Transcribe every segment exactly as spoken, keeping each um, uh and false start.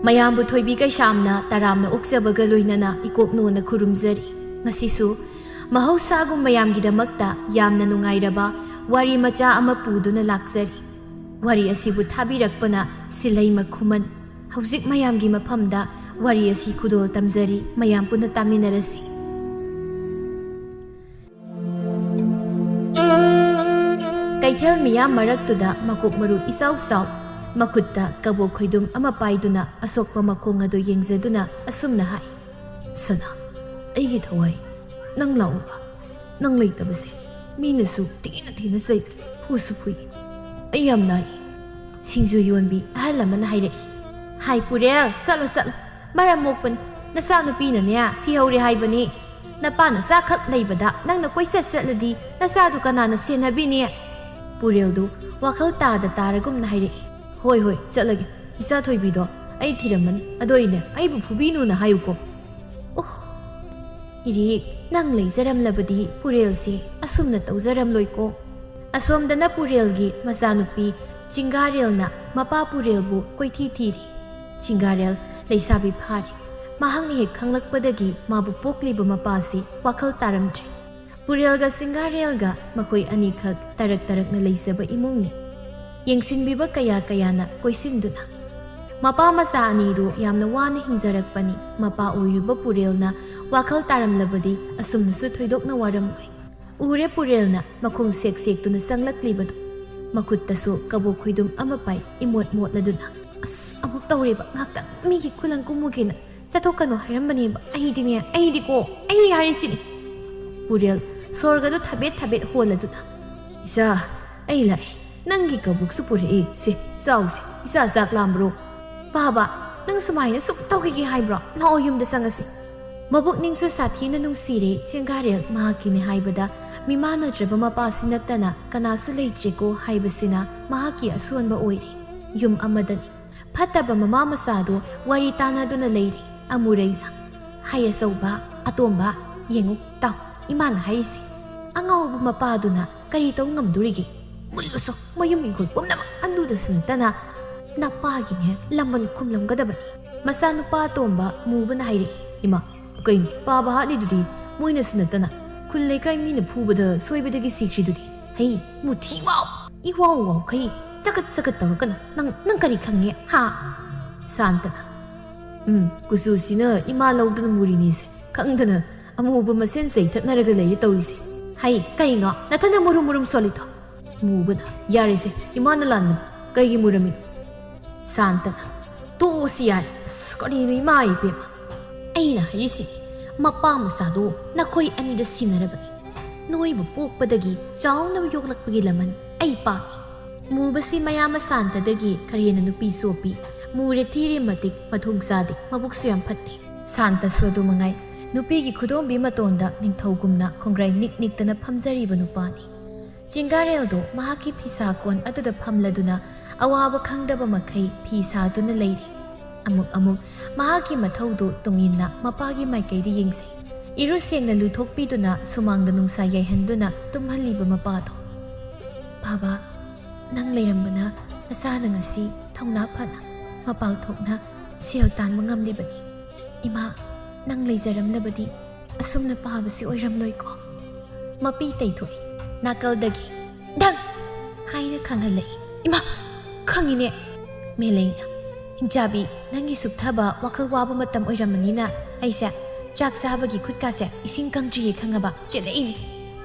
ꯃꯌꯥꯝꯕꯨ ꯊꯣꯏꯕꯤ ꯀꯩꯁꯥꯝꯅ ꯇꯔꯥꯝꯅ ꯑꯣꯛꯆꯕꯒ ꯂꯣꯏꯅꯅ ꯏꯀꯣꯛꯅꯣꯅ ꯈꯨꯔꯨꯝꯖꯔꯤ꯫ ꯉꯁꯤꯁꯨ ꯃꯍꯧꯁꯥꯒꯨꯝ ꯃꯌꯥꯝꯒꯤꯗꯃꯛꯇ ꯌꯥꯝꯅ ꯅꯨꯡꯉꯥꯏꯔꯕ ꯋꯥꯔꯤ ꯃꯆꯥ ꯑꯃ ꯄꯨꯗꯨꯅ ꯂꯥꯛꯆꯔꯤ꯫ ꯋꯥꯔꯤ ꯑꯁꯤꯕꯨ ꯊꯥꯕꯤꯔꯛꯄꯅ ꯁꯤꯂꯩꯃ ꯈꯨꯃꯟ꯫ ꯍꯧꯖꯤꯛ ꯃꯌꯥꯝꯒꯤ ꯃꯐꯝꯗ ꯋꯥꯔꯤ ꯑꯁꯤ ꯈꯨꯗꯣꯜ ꯇꯝꯖꯔꯤ, ꯃꯌꯥꯝ ꯄꯨꯟꯅ ꯇꯥꯃꯤꯟꯅꯔꯁꯤ꯫ ꯀꯩꯊꯦꯜ ꯃꯤꯌꯥꯝ ꯃꯔꯛꯇꯨꯗ ꯃꯀꯣꯛ ꯃꯔꯨ ꯏꯆꯥꯎ ꯆꯥꯎ, ꯃꯈꯨꯠꯇ ꯀꯕꯣꯛ ꯈꯣꯏꯗꯨꯝ ꯑꯃ ꯄꯥꯏꯗꯨꯅ ꯑꯁꯣꯛꯄ ꯃꯈꯣꯡ ꯑꯗꯨ ꯌꯦꯡꯖꯗꯨꯅ ꯑꯁꯨꯝꯅ ꯍꯥꯏ, "ꯁꯅꯥ, ꯑꯩꯒꯤ ꯊꯋꯥꯏ, ꯅꯪ ꯂꯥꯛꯑꯣꯕ꯫ ꯅꯪ ꯂꯩꯇꯕꯁꯦ ꯃꯤꯅꯁꯨ ꯊꯤꯅ ꯊꯤꯅ ꯆꯩ, ꯐꯨꯁꯨ ꯐꯨꯏ꯫ ꯑꯩ ꯌꯥꯝ ꯅꯥꯏ꯫" ꯁꯤꯡꯖꯨ ꯌꯣꯟꯕꯤ ꯑꯍꯜ ꯑꯃꯅ ꯍꯥꯏꯔꯛꯏ, "ꯍꯥꯏ ꯄꯨꯔꯦꯜ, ꯆꯠꯂꯣ ꯆꯠꯂꯣ, ꯃꯔꯝ ꯃꯣꯛꯄꯅꯤ꯫ ꯅꯆꯥꯅꯨꯄꯤꯅꯅꯦ ꯊꯤꯍꯧꯔꯦ ꯍꯥꯏꯕꯅꯤ꯫ ꯅꯄꯥ ꯅꯆꯥꯈꯛ ꯂꯩꯕꯗ ꯅꯪꯅ ꯀꯣꯏꯆꯠ ꯆꯠꯂꯗꯤ ꯅꯆꯥꯗꯨ ꯀꯅꯥꯅ ꯁꯦꯟꯅꯕꯤꯅꯤ?" ꯄꯨꯔꯦꯜꯗꯨ ꯋꯥꯈꯜ ꯇꯥꯗ ꯇꯥꯔꯒꯨꯝꯅ ꯍꯥꯏꯔꯛꯏ, "ꯍꯣꯏ ꯍꯣꯏ, ꯆꯠꯂꯒꯦ꯫ ꯏꯆꯥ ꯊꯣꯏꯕꯤꯗꯣ ꯑꯩ ꯊꯤꯔꯝꯃꯅꯤ꯫ ꯑꯗꯣ ꯑꯩꯅꯦ, ꯑꯩꯕꯨ ꯐꯨꯕꯤꯅꯨꯅ ꯍꯥꯏꯌꯨꯀꯣ꯫" ꯑꯣ, ꯏꯔꯤꯛ, ꯅꯪ ꯂꯩꯖꯔꯝꯂꯕꯗꯤ ꯄꯨꯔꯦꯜꯁꯦ ꯑꯁꯨꯝꯅ ꯇꯧꯖꯔꯝꯂꯣꯏꯀꯣ꯫ ꯑꯁꯣꯝꯗꯅ ꯄꯨꯔꯦꯜꯒꯤ ꯃꯆꯥꯅꯨꯄꯤ ꯆꯤꯡꯒꯥꯔꯦꯜꯅ ꯃꯄꯥ ꯄꯨꯔꯦꯜꯕꯨ ꯀꯣꯏꯊꯤ ꯊꯤꯔꯤ꯫ ꯆꯤꯡꯒꯥꯔꯦꯜ ꯂꯩꯁꯥꯕꯤ ꯐꯥꯔꯦ꯫ ꯃꯍꯥꯛꯅ ꯍꯦꯛ ꯈꯪꯂꯛꯄꯗꯒꯤ ꯃꯥꯕꯨ ꯄꯣꯛꯂꯤꯕ ꯃꯄꯥꯁꯤ ꯋꯥꯈꯜ ꯇꯥꯔꯝꯗ꯭ꯔꯦ꯫ ꯄꯨꯔꯦꯜꯒ ꯆꯤꯡꯒꯥꯔꯦꯜꯒ ꯃꯈꯣꯏ ꯑꯅꯤꯈꯛ ꯇꯔꯛ ꯇꯔꯛꯅ ꯂꯩꯖꯕ ꯏꯃꯨꯡꯅꯤ꯫ ꯌꯦꯡꯁꯤꯟꯕꯤꯕ ꯀꯌꯥ ꯀꯌꯥꯅ ꯀꯣꯏꯁꯤꯟꯗꯨꯅ꯫ ꯃꯄꯥ ꯃꯆꯥ ꯑꯅꯤꯗꯨ ꯌꯥꯝꯅ ꯋꯥꯅ ꯍꯤꯡꯖꯔꯛꯄꯅꯤ꯫ ꯃꯄꯥ ꯑꯣꯏꯔꯤꯕ ꯄꯨꯔꯦꯜꯅ ꯋꯥꯈꯜ ꯇꯥꯔꯝꯂꯕꯗꯤ ꯑꯁꯨꯝꯅꯁꯨ ꯊꯣꯏꯗꯣꯛꯅ ꯋꯥꯔꯝꯂꯣꯏ꯫ ꯎꯔꯦ ꯄꯨꯔꯦꯜꯅ ꯃꯈꯣꯡ ꯁꯦꯛ ꯁꯦꯛꯇꯨꯅ ꯆꯪꯂꯛꯂꯤꯕꯗꯨ꯫ ꯃꯈꯨꯠꯇꯁꯨ ꯀꯕꯣꯛ ꯈꯣꯏꯗꯨꯝ ꯑꯃ ꯄꯥꯏ, ꯏꯃꯣꯠ ꯃꯣꯠꯂꯗꯨꯅ꯫ "ꯑꯁ, ꯑꯃꯨꯛ ꯇꯧꯔꯦꯕ, ꯉꯥꯛꯇꯪ ꯃꯤꯒꯤ ꯈꯨꯂꯪ ꯀꯨꯝꯃꯨꯒꯦꯅ ꯆꯠꯊꯣꯛꯀꯅꯨ ꯍꯥꯏꯔꯝꯕꯅꯦꯕ꯫ ꯑꯩꯗꯤꯅꯦ, ꯑꯩꯗꯤꯀꯣ, ꯑꯩ ꯍꯥꯏꯔꯤꯁꯤꯅꯤ꯫" ꯄꯨꯔꯦꯜ ꯁꯣꯔꯒꯗꯨ ꯊꯕꯦꯠ ꯊꯕꯦꯠ ꯍꯣꯜꯂꯗꯨꯅ, "ꯏꯆꯥ, ꯑꯩ ꯂꯥꯛꯑꯦ꯫ ꯅꯪꯒꯤ ꯀꯕꯣꯛꯁꯨ ꯄꯨꯔꯛꯑꯦ꯫ ꯁꯦ, ꯆꯥꯎꯁꯦ꯫ ꯏꯆꯥ ꯆꯥꯛ ꯂꯥꯝꯕ꯭ꯔꯣ?" "ꯕꯥꯕꯥ, ꯅꯪ ꯁꯨꯃꯥꯏꯅ ꯁꯨꯝ ꯇꯧꯈꯤꯒꯦ ꯍꯥꯏꯕ꯭ꯔꯣ? ꯂꯥꯛꯑꯣ, ꯌꯨꯝꯗ ꯆꯪꯉꯁꯤ꯫" ꯃꯕꯨꯛꯅꯤꯡꯁꯨ ꯁꯥꯊꯤꯅ ꯅꯨꯡꯁꯤꯔꯦ ꯆꯤꯡꯒꯥꯔꯦꯜ ꯃꯍꯥꯛꯀꯤꯅꯤ ꯍꯥꯏꯕꯗ, ꯃꯤꯃꯥꯟꯅꯗ꯭ꯔꯕ ꯃꯄꯥꯁꯤ ꯅꯠꯇꯅ ꯀꯅꯥꯁꯨ ꯂꯩꯇ꯭ꯔꯦꯀꯣ ꯍꯥꯏꯕꯁꯤꯅ ꯃꯍꯥꯛꯀꯤ ꯑꯁꯣꯟꯕ ꯑꯣꯏꯔꯦ꯫ ꯌꯨꯝ ꯑꯃꯗꯅꯤ꯫ ꯐꯠꯇꯕ ꯃꯃꯥ ꯃꯆꯥꯗꯨ ꯋꯥꯔꯤ ꯇꯥꯟꯅꯗꯨꯅ ꯂꯩꯔꯤ꯫ ꯑꯃꯨꯔꯩꯅ, "ꯍꯥꯏ ꯑꯆꯧꯕ, ꯑꯇꯣꯝꯕ, ꯌꯦꯡꯉꯨ, ꯇꯥꯎ꯫ ꯏꯃꯥꯅ ꯍꯥꯏꯔꯤꯁꯦ꯫ ꯑꯉꯥꯎꯕ ꯃꯄꯥꯗꯨꯅ ꯀꯔꯤ ꯇꯧ ꯉꯝꯗꯣꯔꯤꯒꯦ? ꯃꯨꯜꯂꯨꯁꯣ, ꯃꯌꯨꯝ ꯏꯪꯈꯣꯜ ꯄꯨꯝꯅꯃꯛ ꯑꯗꯨꯗꯁꯨ ꯅꯠꯇꯅ ꯅꯄꯥꯒꯤꯅꯦ ꯂꯃꯟ ꯈꯨꯝꯂꯝꯒꯗꯕꯅꯤ꯫ ꯃꯆꯥꯅꯨꯄꯥ ꯑꯇꯣꯝꯕ ꯃꯨꯕꯅ ꯍꯥꯏꯔꯛꯏ꯫ ꯏꯃꯥ, ꯀꯩꯅꯣ ꯄꯥꯕ ꯍꯥꯠꯂꯤꯗꯨꯗꯤ? ꯃꯣꯏꯅꯁꯨ ꯅꯠꯇꯅ ꯈꯨꯜ ꯂꯩꯀꯥꯏ ꯃꯤꯅ ꯐꯨꯕꯗ ꯁꯣꯏꯕꯗꯒꯤ ꯁꯤꯈ꯭ꯔꯤꯗꯨꯗꯤ꯫ ꯍꯩ, ꯃꯨꯊꯤ ꯋꯥꯎ! ꯏꯋꯥꯎ ꯋꯥꯎꯈꯩ ꯆꯀꯠ ꯆꯀꯠ ꯇꯧꯔꯛꯀꯅꯨ꯫ ꯅꯪ, ꯅꯪ ꯀꯔꯤ ꯈꯪꯉꯦ? ꯍꯥ? ꯁꯥꯟꯇꯅ꯫ ꯎꯝ, ꯀꯨꯆꯨꯁꯤꯅ ꯏꯃꯥ ꯂꯧꯗꯅ ꯃꯨꯔꯤꯅꯤꯁꯦ꯫ ꯈꯪꯗꯅ ꯑꯃꯨꯕ ꯃꯁꯦꯟ ꯆꯩꯊꯠꯅꯔꯒ ꯂꯩꯔꯦ ꯇꯧꯔꯤꯁꯦ꯫ ꯍꯩ, ꯀꯩꯅꯣ ꯅꯊꯟꯗ ꯃꯨꯔꯨꯝ ꯃꯨꯔꯨꯝ ꯁꯣꯜꯂꯤꯗꯣ? ꯃꯨꯕꯅ, ꯌꯥꯔꯦꯁꯦ, ꯏꯃꯥꯅ ꯂꯥꯟꯕꯅꯤ꯫ ꯀꯩꯒꯤ ꯃꯨꯔꯝꯃꯤꯅꯣ? ꯁꯥꯟꯇꯅ, ꯇꯣꯛꯑꯣꯁꯤ ꯌꯥꯔꯦ꯫ ꯑꯁ, ꯀꯔꯤꯅꯣ ꯏꯃꯥ ꯏꯕꯦꯝꯃ? ꯑꯩꯅ ꯍꯥꯏꯔꯤꯁꯤꯅꯤ, ꯃꯄꯥ ꯃꯆꯥꯗꯣ ꯅꯈꯣꯏ ꯑꯅꯤꯗ ꯁꯤꯟꯅꯔꯕꯅꯤ꯫ ꯅꯣꯏꯕꯨ ꯄꯣꯛꯄꯗꯒꯤ ꯆꯥꯎꯅꯕ ꯌꯣꯛꯂꯛꯄꯒꯤ ꯂꯃꯟ ꯑꯩ ꯄꯥꯝꯃꯤ꯫ ꯃꯨꯕꯁꯤ ꯃꯌꯥꯝ ꯁꯥꯟꯇꯗꯒꯤ ꯈꯔ ꯍꯦꯟꯅ ꯅꯨꯄꯤ ꯆꯣꯞꯄꯤ꯫ ꯃꯨꯔꯦ ꯊꯤꯔꯦ ꯃꯇꯤꯛ ꯃꯊꯣꯡ ꯆꯥꯗꯦ, ꯃꯕꯨꯛꯁꯨ ꯌꯥꯝ ꯐꯠꯇꯦ꯫ ꯁꯥꯟꯇꯁꯨ ꯑꯗꯨ ꯃꯉꯥꯏ꯫ ꯅꯨꯄꯤꯒꯤ ꯈꯨꯗꯣꯝꯕꯤ ꯃꯇꯣꯟꯗ ꯅꯤꯡꯊꯧꯒꯨꯝꯅ ꯈꯣꯡꯒ꯭ꯔꯥꯏ ꯅꯤꯛ ꯅꯤꯛꯇꯅ ꯐꯝꯖꯔꯤꯕ ꯅꯨꯄꯥꯅꯤ꯫ ꯆꯤꯡꯒꯥꯔꯦꯜꯗꯣ ꯃꯍꯥꯛꯀꯤ ꯐꯤꯁꯥ ꯀꯣꯟ ꯑꯗꯨꯗ ꯐꯝꯂꯗꯨꯅ ꯑꯋꯥꯕ ꯈꯪꯗꯕ ꯃꯈꯩ ꯐꯤ ꯁꯥꯗꯨꯅ ꯂꯩꯔꯤ꯫ ꯑꯃꯨꯛ ꯑꯃꯨꯛ ꯃꯍꯥꯛꯀꯤ ꯃꯊꯧꯗꯨ ꯇꯨꯡꯏꯟꯅ ꯃꯄꯥꯒꯤ ꯃꯥꯏꯀꯩꯗ ꯌꯦꯡꯖꯩ꯫ ꯏꯔꯨ ꯁꯦꯡꯅ ꯂꯨꯊꯣꯛꯄꯤꯗꯨꯅ ꯁꯨꯃꯥꯡꯗ ꯅꯨꯡꯁꯥ ꯌꯥꯏꯍꯟꯗꯨꯅ ꯇꯨꯝꯍꯜꯂꯤꯕ ꯃꯄꯥꯗꯣ꯫ "ꯕꯥꯕꯥ, ꯅꯪ ꯂꯩꯔꯝꯕꯅ ꯅꯆꯥꯅ ꯉꯁꯤ ꯊꯧꯅꯥ ꯐꯅ ꯃꯄꯥꯜ ꯊꯣꯛꯅ ꯁꯦꯜ ꯇꯥꯟꯕ ꯉꯝꯂꯤꯕꯅꯤ꯫ ꯏꯃꯥ, ꯅꯪ ꯂꯩꯖꯔꯝꯂꯕꯗꯤ ꯑꯁꯨꯝꯅ ꯄꯥꯕꯁꯤ ꯑꯣꯏꯔꯝꯂꯣꯏꯀꯣ?" ꯃꯄꯤ ꯇꯩꯊꯣꯛꯏ꯫ ꯅꯥꯀꯜꯗꯒꯤ "ꯗꯪ!" ꯍꯥꯏꯅ ꯈꯪꯍꯜꯂꯛꯏ꯫ "ꯏꯃꯥ! ꯈꯪꯉꯤꯅꯦ!" ꯃꯦꯂꯩꯅ, "ꯍꯤꯡꯆꯥꯕꯤ, ꯅꯪꯒꯤ ꯁꯨꯞꯊꯕ ꯋꯥꯈꯜ ꯋꯥꯕ ꯃꯇꯝ ꯑꯣꯏꯔꯝꯃꯅꯤꯅ ꯑꯩꯁꯦ ꯆꯥꯛ ꯆꯥꯕꯒꯤ ꯈꯨꯠꯀꯥꯁꯦ ꯏꯁꯤꯡ ꯀꯪꯗ꯭ꯔꯤꯌꯦ ꯈꯪꯉꯕ ꯆꯦꯜꯂꯛꯏꯅꯤ꯫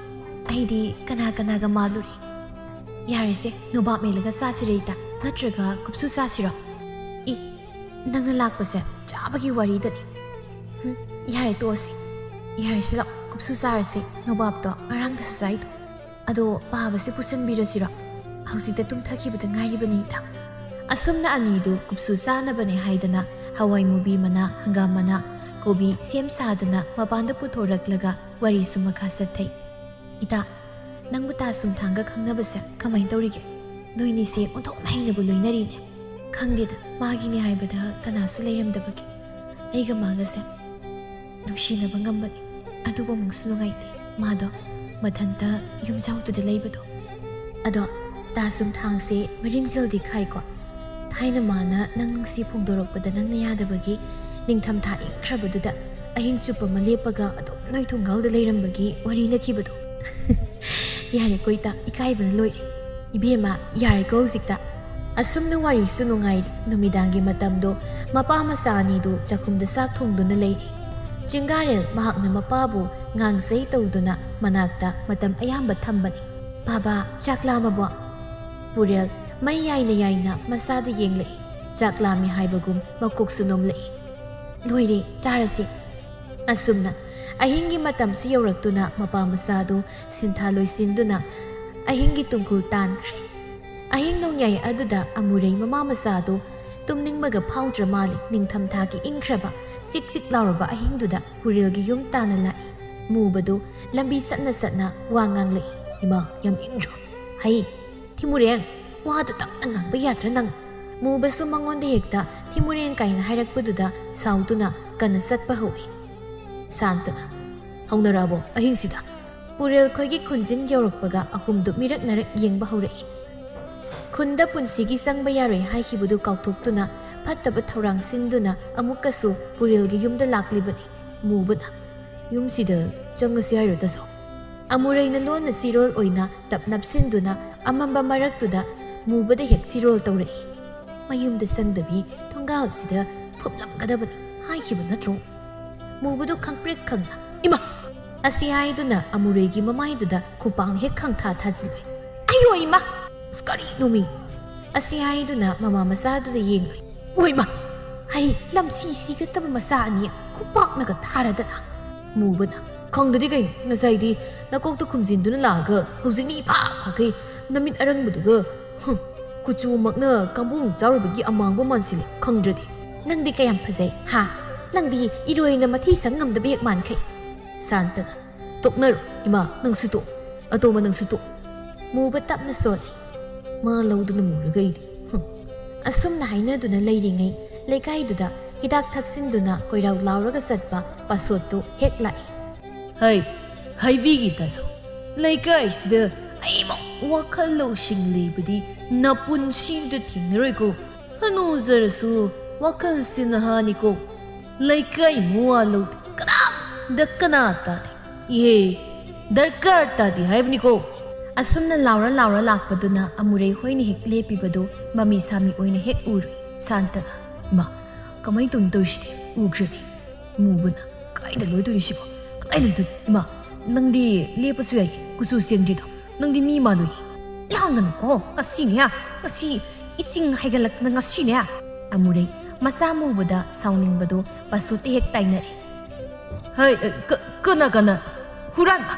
ꯑꯩꯗꯤ ꯀꯅꯥ ꯀꯅꯥꯒ ꯃꯥꯜꯂꯨꯔꯦ꯫ ꯌꯥꯔꯦꯁꯦ, ꯅꯣꯕꯥꯞ ꯃꯦꯠꯂꯒ ꯆꯥꯁꯤꯔ ꯏꯇꯥ? ꯅꯠꯇ꯭ꯔꯒ ꯀꯨꯞꯁꯨ ꯆꯥꯁꯤꯔꯣ?" "ꯏ, ꯅꯪꯅ ꯂꯥꯛꯄꯁꯦ ꯆꯥꯕꯒꯤ ꯋꯥꯔꯤꯗꯅꯤ꯫ ꯍꯨꯝ, ꯌꯥꯔꯦ, ꯇꯣꯛꯑꯁꯤ꯫ ꯌꯥꯔꯦꯁꯦ, ꯂꯥꯛ, ꯀꯨꯞꯁꯨ ꯆꯥꯔꯁꯦ꯫ ꯅꯣꯕꯥꯞꯇꯣ ꯉꯔꯥꯡꯗꯁꯨ ꯆꯥꯏꯗꯣ꯫ ꯑꯗꯣ ꯄꯥꯕꯁꯦ ꯄꯨꯁꯟꯕꯤꯔꯁꯤꯔꯣ? ꯍꯧꯖꯤꯛꯇ ꯇꯨꯝꯊꯈꯤꯕꯗ ꯉꯥꯏꯔꯤꯕꯅꯤꯗ꯫" ꯑꯁꯨꯝꯅ ꯑꯅꯤꯗꯨ ꯀꯨꯞꯁꯨ ꯆꯥꯅꯕꯅꯦ ꯍꯥꯏꯗꯅ ꯍꯋꯥꯏ ꯃꯨꯕꯤ ꯃꯅꯥ, ꯍꯪꯒꯥꯝ ꯃꯅꯥ, ꯀꯣꯕꯤ ꯁꯦꯝ ꯁꯥꯗꯅ ꯃꯄꯥꯟꯗ ꯄꯨꯊꯣꯔꯛꯂꯒ ꯋꯥꯔꯤꯁꯨ ꯃꯈꯥ ꯆꯠꯊꯩ꯫ "ꯏꯇꯥ, ꯅꯪꯕꯨ ꯇꯥ ꯁꯨꯝꯊꯥꯡꯒ ꯈꯪꯅꯕꯁꯦ ꯀꯃꯥꯏꯅ ꯇꯧꯔꯤꯒꯦ? ꯅꯣꯏꯅꯤꯁꯦ ꯑꯣꯟꯊꯣꯛꯅ ꯍꯩꯅꯕꯨ ꯂꯣꯏꯅꯔꯤꯅꯦ꯫ ꯈꯪꯗꯦꯗ, ꯃꯥꯒꯤꯅꯦ ꯍꯥꯏꯕꯗ ꯀꯅꯥꯁꯨ ꯂꯩꯔꯝꯗꯕꯒꯤ ꯑꯩꯒ ꯃꯥꯒꯁꯦ ꯅꯨꯡꯁꯤꯅꯕ ꯉꯝꯕꯅꯤ꯫ ꯑꯗꯨꯕꯨ ꯑꯃꯨꯛꯁꯨ ꯅꯨꯡꯉꯥꯏꯇꯦ꯫ ꯃꯥꯗꯣ ꯃꯊꯟꯇ ꯌꯨꯝꯖꯥꯎꯗꯨꯗ ꯂꯩꯕꯗꯣ꯫ ꯑꯗꯣ ꯇꯥꯁꯨꯝ ꯊꯥꯡꯁꯦ ꯃꯔꯤꯟꯖꯦꯜꯗꯤ ꯈꯥꯏꯀꯣ꯫ ꯊꯥꯏꯅ ꯃꯥꯅ ꯅꯪ ꯅꯨꯡꯁꯤ ꯐꯣꯡꯗꯣꯔꯛꯄꯗ ꯅꯪꯅ ꯌꯥꯗꯕꯒꯤ ꯅꯤꯡꯊꯝꯊꯥ ꯏꯪꯈ꯭ꯔꯕꯗꯨꯗ ꯑꯍꯤꯡ ꯆꯨꯞꯄ ꯑꯃ ꯂꯦꯞꯄꯒ ꯑꯗꯨꯝ ꯅꯣꯏ ꯊꯣꯡꯒꯥꯜꯗ ꯂꯩꯔꯝꯕꯒꯤ ꯋꯥꯔꯤꯅꯈꯤꯕꯗꯣ꯫ ꯌꯥꯔꯦꯀꯣ ꯏꯇꯥ, ꯏꯀꯥꯏꯕꯅ ꯂꯣꯏꯔꯦ꯫ ꯏꯕꯦꯝꯃ, ꯌꯥꯔꯦꯀꯣ ꯍꯧꯖꯤꯛꯇ꯫ ꯑꯁꯨꯝꯅ ꯋꯥꯔꯤꯁꯨ ꯅꯨꯡꯉꯥꯏꯔꯤ꯫ ꯅꯨꯃꯤꯗꯥꯡꯒꯤ ꯃꯇꯝꯗꯣ ꯃꯄꯥ ꯃꯆꯥ ꯑꯅꯤꯗꯨ ꯆꯥꯛꯈꯨꯝꯗ ꯆꯥꯛ ꯊꯣꯡꯗꯨꯅ ꯂꯩꯔꯤ꯫ ꯆꯤꯡꯒꯥꯔꯦꯜ ꯃꯍꯥꯛꯅ ꯃꯄꯥꯕꯨ ꯉꯥꯡꯖꯩ ꯇꯧꯗꯨꯅ ꯃꯅꯥꯛꯇ ꯃꯇꯝ ꯑꯌꯥꯝꯕ ꯊꯝꯕꯅꯤ꯫ "ꯕꯥꯕꯥ, ꯆꯥꯛ ꯂꯥꯝꯃꯕꯣ?" ꯄꯨꯔꯦꯜ ꯃꯩ ꯌꯥꯏꯅ ꯌꯥꯏꯅ ꯃꯆꯥꯗ ꯌꯦꯡꯂꯛꯏ꯫ ꯆꯥꯛ ꯂꯥꯝꯃꯤ ꯍꯥꯏꯕꯒꯨꯝ ꯃꯀꯣꯛꯁꯨ ꯅꯣꯝꯂꯛꯏ꯫ "ꯂꯣꯏꯔꯦ, ꯆꯥꯔꯁꯤ꯫" ꯑꯁꯨꯝꯅ ꯑꯍꯤꯡꯒꯤ ꯃꯇꯝꯁꯨ ꯌꯧꯔꯛꯇꯨꯅ ꯃꯄꯥ ꯃꯆꯥꯗꯨ ꯁꯤꯟꯊꯥ ꯂꯣꯏꯁꯤꯟꯗꯨꯅ ꯑꯍꯤꯡꯒꯤ ꯇꯨꯡꯈꯨꯜ ꯇꯥꯟꯈ꯭ꯔꯦ꯫ ꯑꯍꯤꯡ ꯅꯣꯡꯌꯥꯏ ꯑꯗꯨꯗ ꯑꯃꯨꯔꯩ ꯃꯃꯥ ꯃꯆꯥꯗꯨ ꯇꯨꯝꯅꯤꯡꯕꯒ ꯐꯥꯎꯗ꯭ꯔ ꯃꯥꯜꯂꯤ꯫ ꯅꯤꯡꯊꯝꯊꯥꯒꯤ ꯏꯪꯈ꯭ꯔꯕ ꯆꯤꯛ ꯆꯤꯛ ꯂꯥꯎꯔꯕ ꯑꯍꯤꯡꯗꯨꯗ ꯄꯨꯔꯦꯜꯒꯤ ꯌꯨꯝ ꯇꯥꯟꯅ ꯂꯥꯛꯏ꯫ ꯃꯨꯕꯗꯨ ꯂꯝꯕꯤ ꯆꯠꯅ ꯆꯠꯅ ꯋꯥ ꯉꯥꯡꯂꯛꯏ꯫ "ꯏꯃꯥ, ꯌꯥꯝ ꯏꯪꯗ꯭ꯔꯣ?" "ꯍꯩ, ꯊꯤꯃꯨꯔꯦꯡ, ꯋꯥꯗꯨ ꯇꯞꯅ ꯉꯥꯡꯕ ꯌꯥꯗ꯭ꯔꯥ ꯅꯪ?" ꯃꯨꯕꯁꯨ ꯃꯉꯣꯟꯗ ꯍꯦꯛꯇ "ꯊꯤꯃꯨꯔꯦꯡ" ꯀꯥꯏꯅ ꯍꯥꯏꯔꯛꯄꯗꯨꯗ ꯁꯥꯎꯗꯨꯅ ꯀꯟꯅ ꯆꯠꯄ ꯍꯧꯏ꯫ ꯁꯥꯟꯇꯅ, "ꯍꯧꯅꯔꯛꯑꯕꯣ ꯑꯍꯤꯡꯁꯤꯗ?" ꯄꯨꯔꯦꯜ ꯈꯣꯏꯒꯤ ꯈꯨꯟꯖꯤꯟ ꯌꯧꯔꯛꯄꯒ ꯑꯍꯨꯝꯗꯨ ꯃꯤꯔꯛ ꯅꯥꯔꯛ ꯌꯦꯡꯕ ꯍꯧꯔꯛꯏ꯫ ꯈꯨꯟꯗ ꯄꯨꯟꯁꯤꯒꯤ ꯆꯪꯕ ꯌꯥꯔꯣꯏ ꯍꯥꯏꯈꯤꯕꯗꯨ ꯀꯥꯎꯊꯣꯛꯇꯨꯅ ꯐꯠꯇꯕ ꯊꯧꯔꯥꯡ ꯁꯤꯟꯗꯨꯅ ꯑꯃꯨꯛꯀꯁꯨ ꯄꯨꯔꯦꯜꯒꯤ ꯌꯨꯝꯗ ꯂꯥꯛꯂꯤꯕꯅꯤ꯫ ꯃꯨꯕꯅ, "ꯌꯨꯝꯁꯤꯗ ꯆꯪꯉꯁꯤ ꯍꯥꯏꯔꯣ ꯇꯥꯆꯧ?" ꯑꯃꯨꯔꯩꯅ ꯂꯣꯟꯅ ꯆꯤꯔꯣꯜ ꯑꯣꯏꯅ ꯇꯞ ꯅꯞꯁꯤꯟꯗꯨꯅ ꯑꯃꯝꯕ ꯃꯔꯛꯇꯨꯗ ꯃꯨꯕꯗ ꯍꯦꯛ ꯆꯤꯔꯣꯜ ꯇꯧꯔꯛꯏ꯫ "ꯃꯌꯨꯝꯗ ꯆꯪꯗꯕꯤ ꯊꯣꯡꯒꯥꯜꯁꯤꯗ ꯐꯨꯝꯂꯝꯒꯗꯕꯅꯤ ꯍꯥꯏꯈꯤꯕ ꯅꯠꯇ꯭ꯔꯣ?" ꯃꯨꯕꯗꯨ ꯈꯪꯄ꯭ꯔꯦꯛ ꯈꯪꯅ, "ꯏꯃꯥ!" ꯑꯁꯤ ꯍꯥꯏꯗꯨꯅ ꯑꯃꯨꯔꯩꯒꯤ ꯃꯃꯥꯏꯗꯨꯗ ꯈꯨꯄꯥꯡ ꯍꯦꯛ ꯈꯪꯊꯥ ꯊꯥꯖꯤꯜꯂꯨꯏ꯫ "ꯑꯌꯣ ꯏꯃꯥ! ꯑꯁ, ꯀꯔꯤꯅꯣꯃꯤ?" ꯑꯁꯤ ꯍꯥꯏꯗꯨꯅ ꯃꯃꯥ ꯃꯆꯥꯗꯨꯗ ꯌꯦꯡꯂꯨꯏ꯫ "ꯑꯣꯏꯃ! ꯍꯩ, ꯂꯝꯁꯤ ꯁꯤꯒꯗꯕ ꯃꯆꯥ ꯑꯅꯤ ꯈꯨꯄꯥꯛꯅꯒ ꯊꯥꯔꯗꯅ!" ꯃꯨꯕꯅ, "ꯈꯪꯗꯗꯤ ꯀꯩꯅꯣ, ꯉꯁꯥꯏꯗꯤ ꯅꯀꯣꯛꯇ ꯈꯨꯝꯖꯤꯟꯗꯨꯅ ꯂꯥꯛꯑꯒ ꯍꯧꯖꯤꯛꯅꯤ ꯏꯐꯥ ꯐꯥꯈꯩ ꯅꯃꯤꯠ ꯑꯔꯪꯕꯗꯨꯒ, ꯍꯨꯝ, ꯀꯨꯆꯨꯃꯛꯅ ꯀꯥꯡꯕꯣꯡ ꯆꯥꯔꯨꯕꯒꯤ ꯑꯃꯥꯡꯕ ꯃꯥꯟꯁꯤꯜꯂꯦ, ꯈꯪꯗ꯭ꯔꯗꯤ!" "ꯅꯪꯗꯤ ꯀꯌꯥꯝ ꯐꯖꯩ, ꯍꯥ? ꯅꯪꯗꯤ ꯏꯔꯣꯏꯅ ꯃꯊꯤ ꯁꯪ ꯉꯝꯗꯕ ꯍꯦꯛ ꯃꯥꯟꯈꯩ!" ꯁꯥꯟꯇꯅ, "ꯇꯣꯛꯅꯔꯣ, ꯏꯃꯥ, ꯅꯪꯁꯨ ꯇꯣꯛ꯫ ꯑꯇꯣꯝꯕ, ꯅꯪꯁꯨ ꯇꯣꯛ꯫" ꯃꯨꯕ ꯇꯞꯅ ꯁꯣꯜꯂꯤ꯫ "ꯃꯥ ꯂꯧꯗꯨꯅ ꯃꯨꯔꯒ ꯑꯩꯗꯤ, ꯍꯨꯝ꯫" ꯑꯁꯨꯝꯅ ꯍꯥꯏꯅꯗꯨꯅ ꯂꯩꯔꯤꯉꯩ, ꯂꯩꯀꯥꯏꯗꯨꯗ ꯍꯤꯗꯥꯛ ꯊꯛꯆꯤꯟꯗꯨꯅ ꯀꯣꯏꯔꯥꯎ ꯂꯥꯎꯔꯒ ꯆꯠꯄ ꯄꯥꯁꯣꯠꯇꯨ ꯍꯦꯛ ꯂꯥꯛꯏ꯫ "ꯍꯩ, ꯍꯥꯏꯕꯤꯒꯦ ꯇꯥꯖꯧ, ꯂꯩꯀꯥꯏꯁꯤꯗ ꯑꯩꯃꯨꯛ ꯋꯥꯈꯜ ꯂꯧꯁꯤꯡ ꯂꯩꯕꯗꯤ ꯅꯄꯨꯟꯁꯤꯗ ꯊꯦꯡꯅꯔꯣꯏꯀꯣ꯫ ꯍꯅꯨꯖꯔꯁꯨ ꯋꯥꯈꯜꯁꯤ ꯅꯍꯥꯅꯤꯀꯣ꯫ ꯂꯩꯀꯥꯏ ꯃꯋꯥ ꯂꯧꯗꯦ, ꯀꯅꯥꯝꯗ ꯀꯅꯥ ꯇꯥꯗꯦ꯫ ꯏꯍꯦ, ꯗꯔꯀꯥꯔ ꯇꯥꯗꯦ ꯍꯥꯏꯕꯅꯤꯀꯣ꯫ ꯑꯁꯨꯝꯅ ꯂꯥꯎꯔ ꯂꯥꯎꯔ ꯂꯥꯛꯄꯗꯨꯅ ꯑꯃꯨꯔꯩ ꯍꯣꯏꯅ ꯍꯦꯛ ꯂꯦꯞꯄꯤꯕꯗꯨ ꯃꯃꯤ ꯁꯥꯃꯤ ꯑꯣꯏꯅ ꯍꯦꯛ ꯎꯔꯨꯏ꯫ ꯁꯥꯟꯇꯅ, "ꯏꯃꯥ, ꯀꯃꯥꯏꯅ ꯇꯧꯅꯤ ꯇꯧꯔꯤꯁꯤꯗꯤ? ꯎꯈ꯭ꯔꯦꯅꯦ꯫ ꯃꯨꯕꯅ ꯀꯥꯏꯗ ꯂꯣꯏꯗꯣꯔꯤ ꯁꯤꯕꯣ? ꯀꯗꯥꯏ ꯂꯣꯏꯗꯣꯔꯤ? ꯏꯃꯥ, ꯅꯪꯗꯤ ꯂꯦꯞꯄꯁꯨ ꯌꯥꯏ, ꯀꯨꯆꯨ ꯁꯦꯡꯗ꯭ꯔꯤꯗꯣ꯫ ꯅꯪꯗꯤ ꯃꯤ ꯃꯥꯜꯂꯨꯏ꯫ ꯂꯥꯡꯒꯅꯨꯀꯣ, ꯉꯁꯤꯅꯦ, ꯉꯁꯤ ꯏꯁꯤꯡ ꯍꯩꯒꯠꯂꯛꯇꯅ ꯉꯁꯤꯅꯦ꯫" ꯑꯃꯨꯔꯩ ꯃꯁꯥ ꯃꯨꯕꯗ ꯁꯥꯎꯅꯤꯡꯕꯗꯨ ꯄꯥꯁꯨꯠꯇ ꯍꯦꯛ ꯇꯥꯏꯅꯔꯦ꯫ "ꯍꯩ, ꯑ, ꯀ-, ꯀꯅꯥ, ꯀꯅꯥ? ꯍꯨꯔꯥꯟꯕ!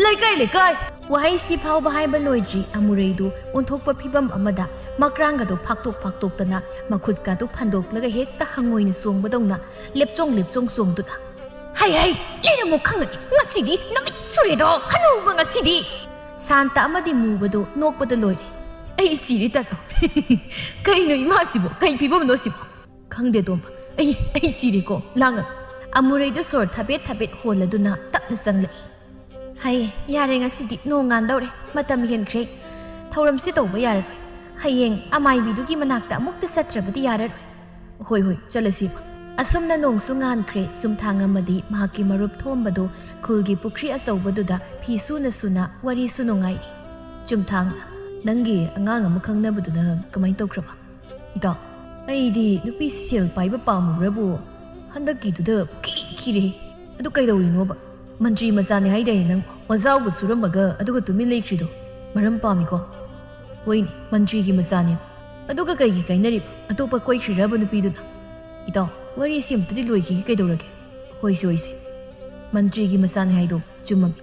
ꯂꯩꯀꯥꯏ, ꯂꯩꯀꯥꯏ!" ꯋꯥꯍꯩꯁꯤ ꯐꯥꯎꯕ ꯍꯥꯏꯕ ꯂꯣꯏꯗ꯭ꯔꯤ, ꯑꯃꯨꯔꯩꯗꯨ ꯑꯣꯟꯊꯣꯛꯄ ꯐꯤꯕꯝ ꯑꯃꯗ ꯃꯀ꯭ꯔꯥꯡꯒꯗꯨ ꯐꯥꯛꯇꯣꯛ ꯐꯥꯛꯇꯣꯛꯇꯅ ꯃꯈꯨꯠꯀꯗꯨ ꯐꯟꯗꯣꯛꯂꯒ ꯍꯦꯛꯇ ꯍꯪꯉꯣꯏꯅ ꯆꯣꯡꯕꯗꯧꯅ ꯂꯦꯞꯆꯣꯡ ꯂꯦꯞꯆꯣꯡ ꯆꯣꯡꯗꯨꯅ, "ꯍꯩ, ꯍꯩ, ꯂꯩꯔꯝꯃꯣ ꯈꯪꯒꯅꯤ, ꯉꯁꯤꯗꯤ ꯅꯨꯃꯤꯠ ꯁꯨꯔꯦꯗꯣ, ꯍꯅꯨꯕ ꯉꯁꯤꯗꯤ!" ꯁꯥꯟꯇ ꯑꯃꯗꯤ ꯃꯨꯕꯗꯨ ꯅꯣꯛꯄꯗ ꯂꯣꯏꯔꯦ꯫ "ꯑꯩ ꯁꯤꯔꯦ ꯇꯥꯖꯧ꯫ ꯀꯩꯅꯣ ꯏꯃꯥꯁꯤꯕꯣ? ꯀꯩ ꯐꯤꯕꯝꯅꯣ ꯁꯤꯕꯣ?" "ꯈꯪꯗꯦ ꯇꯣꯝꯕ, ꯑꯩ, ꯑꯩ ꯁꯤꯔꯦꯀꯣ, ꯂꯥꯡꯒꯅꯨ꯫" ꯑꯃꯨꯔꯩꯗꯨ ꯁꯣꯔ ꯊꯕꯦꯠ ꯊꯕꯦꯠ ꯍꯣꯜꯂꯗꯨꯅ ꯇꯞꯅ ꯆꯪꯂꯛꯏ꯫ "ꯍꯩ, ꯌꯥꯔꯦ, ꯉꯁꯤꯗꯤ ꯅꯣꯡ ꯉꯥꯟꯗꯧꯔꯦ, ꯃꯇꯝ ꯍꯦꯟꯈ꯭ꯔꯦ꯫ ꯊꯧꯔꯝꯁꯤ ꯇꯧꯕ ꯌꯥꯔꯔꯣꯏ꯫ ꯍꯌꯦꯡ ꯑꯃꯥꯏꯕꯤꯗꯨꯒꯤ ꯃꯅꯥꯛꯇ ꯑꯃꯨꯛꯇ ꯆꯠꯇ꯭ꯔꯕꯗꯤ ꯌꯥꯔꯔꯣꯏ꯫" "ꯍꯣꯏ, ꯍꯣꯏ, ꯆꯠꯂꯁꯤ꯫" ꯑꯁꯨꯝꯅ ꯅꯣꯡꯁꯨ ꯉꯥꯟꯈ꯭ꯔꯦ꯫ ꯆꯨꯝꯊꯥꯡ ꯑꯃꯗꯤ ꯃꯍꯥꯛꯀꯤ ꯃꯔꯨꯞ ꯊꯣꯝꯕꯗꯨ ꯈꯨꯜꯒꯤ ꯄꯨꯈ꯭ꯔꯤ ꯑꯆꯧꯕꯗꯨꯗ ꯐꯤ ꯁꯨꯅ ꯁꯨꯅ ꯋꯥꯔꯤꯁꯨ ꯅꯨꯡꯉꯥꯏꯔꯤ꯫ ꯆꯨꯝꯊꯥꯡꯅ, "ꯅꯪꯒꯤ ꯑꯉꯥꯡ ꯑꯃ ꯈꯪꯅꯕꯗꯨꯅ ꯀꯃꯥꯏꯅ ꯇꯧꯈ꯭ꯔꯕ?" "ꯏꯇꯥꯎ, ꯑꯩꯗꯤ ꯅꯨꯄꯤꯁꯤ ꯁꯦꯜ ꯄꯥꯏꯕ ꯄꯥꯝꯃꯨꯕ꯭ꯔꯕꯨ ꯍꯟꯗꯛꯀꯤꯗꯨꯗ ꯈꯤ ꯈꯤꯔꯦ꯫ ꯑꯗꯨ ꯀꯩꯗꯧꯔꯤꯅꯣꯕ? ꯃꯟꯇ꯭ꯔꯤ ꯃꯆꯥꯅꯤ ꯍꯥꯏꯗꯥꯏꯅꯦ ꯅꯪ? ꯋꯥꯖꯥꯎꯕ ꯁꯨꯔꯝꯃꯒ ꯑꯗꯨꯒ ꯇꯨꯃꯤꯟ ꯂꯩꯈ꯭ꯔꯤꯗꯣ ꯃꯔꯝ ꯄꯥꯝꯃꯤꯀꯣ?" "ꯍꯣꯏꯅꯦ, ꯃꯟꯇ꯭ꯔꯤꯒꯤ ꯃꯆꯥꯅꯦ꯫ ꯑꯗꯨꯒ ꯀꯩꯒꯤ ꯀꯥꯏꯅꯔꯤꯕ? ꯑꯇꯣꯞꯄ ꯀꯣꯏꯈ꯭ꯔꯤꯔꯕ ꯅꯨꯄꯤꯗꯨꯅ?" "ꯏꯇꯥꯎ, ꯋꯥꯔꯤꯁꯤ ꯑꯝꯇꯗꯤ ꯂꯣꯏꯈꯤꯒꯦ, ꯀꯩꯗꯧꯔꯒꯦ?" "ꯍꯣꯏꯁꯦ, ꯍꯣꯏꯁꯦ, ꯃꯟꯇ꯭ꯔꯤꯒꯤ ꯃꯆꯥꯅꯦ ꯍꯥꯏꯗꯣ ꯆꯨꯝꯃꯝꯃꯤ꯫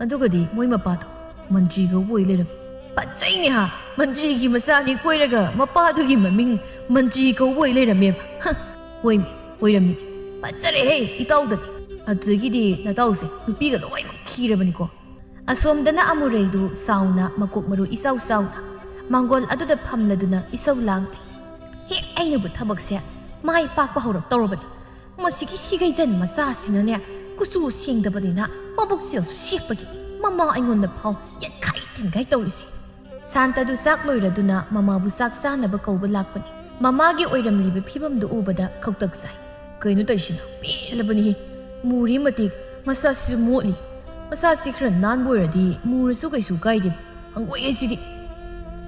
ꯑꯗꯨꯒꯗꯤ ꯃꯣꯏ ꯃꯄꯥꯗꯣ ꯃꯟꯇ꯭ꯔꯤ ꯀꯧꯕ ꯑꯣꯏ ꯂꯩꯔꯝꯃꯤ꯫ ꯐꯠꯖꯩꯅꯦ ꯍꯥ? ꯃꯟꯇ꯭ꯔꯤꯒꯤ ꯃꯆꯥꯅꯤ ꯀꯣꯏꯔꯒ ꯃꯄꯥꯗꯨꯒꯤ ꯃꯃꯤꯡ ꯃꯟꯇ꯭ꯔꯤ ꯀꯧꯕ ꯑꯣꯏ ꯂꯩꯔꯝꯃꯦꯕ꯫ ꯍ, ꯍꯣꯏꯅꯦ, ꯑꯣꯏꯔꯝꯃꯤ꯫ ꯐꯠꯖꯔꯦꯍꯦ, ꯏꯇꯥꯎꯗꯅꯤ꯫ ꯑꯗꯨꯗꯒꯤꯗꯤ ꯅꯇꯥꯎꯁꯦ ꯅꯨꯄꯤꯒ ꯂꯣꯏꯅꯃꯛ ꯈꯤꯔꯕꯅꯤꯀꯣ?" ꯑꯁꯣꯝꯗꯅ ꯑꯃꯨꯔꯩꯗꯨ ꯆꯥꯎꯅ, ꯃꯀꯣꯛ ꯃꯔꯨ ꯏꯆꯥꯎ ꯆꯥꯎꯅ, ꯃꯥꯡꯒꯣꯜ ꯑꯗꯨꯗ ꯐꯝꯂꯗꯨꯅ ꯏꯁꯧ ꯂꯥꯡꯂꯤ꯫ "ꯍꯦꯛ ꯑꯩꯅꯕꯨ ꯊꯕꯛꯁꯦ ꯃꯥꯏ ꯄꯥꯛꯄ ꯍꯧꯔꯛꯇꯧꯔꯕꯅꯤ꯫ ꯃꯁꯤꯒꯤ ꯁꯤꯒꯩꯖꯟ ꯃꯆꯥꯁꯤꯅꯅꯦ, ꯀꯨꯆꯨ ꯁꯦꯡꯗꯕꯅꯤꯅ ꯃꯕꯨꯛ ꯆꯦꯜꯁꯨ ꯁꯦꯛꯄꯒꯤ ꯃꯃꯥ ꯑꯩꯉꯣꯟꯗ ꯐꯥꯎ ꯌꯦꯠꯈꯥꯏ ꯊꯤꯟꯈꯥꯏ ꯇꯧꯔꯤꯁꯦ꯫ ꯁꯥꯟꯇꯗꯨ ꯆꯥꯛ ꯂꯣꯏꯔꯗꯨꯅ ꯃꯃꯥꯕꯨ ꯆꯥꯛ ꯆꯥꯅꯕ ꯀꯧꯕ ꯂꯥꯛꯄꯅꯤ꯫ ꯃꯃꯥꯒꯤ ꯑꯣꯏꯔꯝꯂꯤꯕ ꯐꯤꯕꯝꯗꯨ ꯎꯕꯗ ꯈꯧꯇꯛ ꯆꯥꯏ꯫ "ꯀꯩꯅꯣ ꯇꯧꯔꯤꯁꯤꯅ? ꯄꯦꯜꯂꯕꯅꯤꯍꯦ꯫ ꯃꯨꯔꯤ ꯃꯇꯤꯛ, ꯃꯁꯥꯁꯤꯁꯨ ꯃꯣꯠꯂꯤ꯫ ꯃꯁꯥꯁꯤ ꯈꯔ ꯅꯥꯟꯕ ꯑꯣꯏꯔꯗꯤ ꯃꯨꯔꯁꯨ ꯀꯩꯁꯨ ꯀꯥꯏꯗꯦ꯫ ꯍꯪꯒꯣꯏꯑꯦ ꯁꯤꯗꯤ꯫"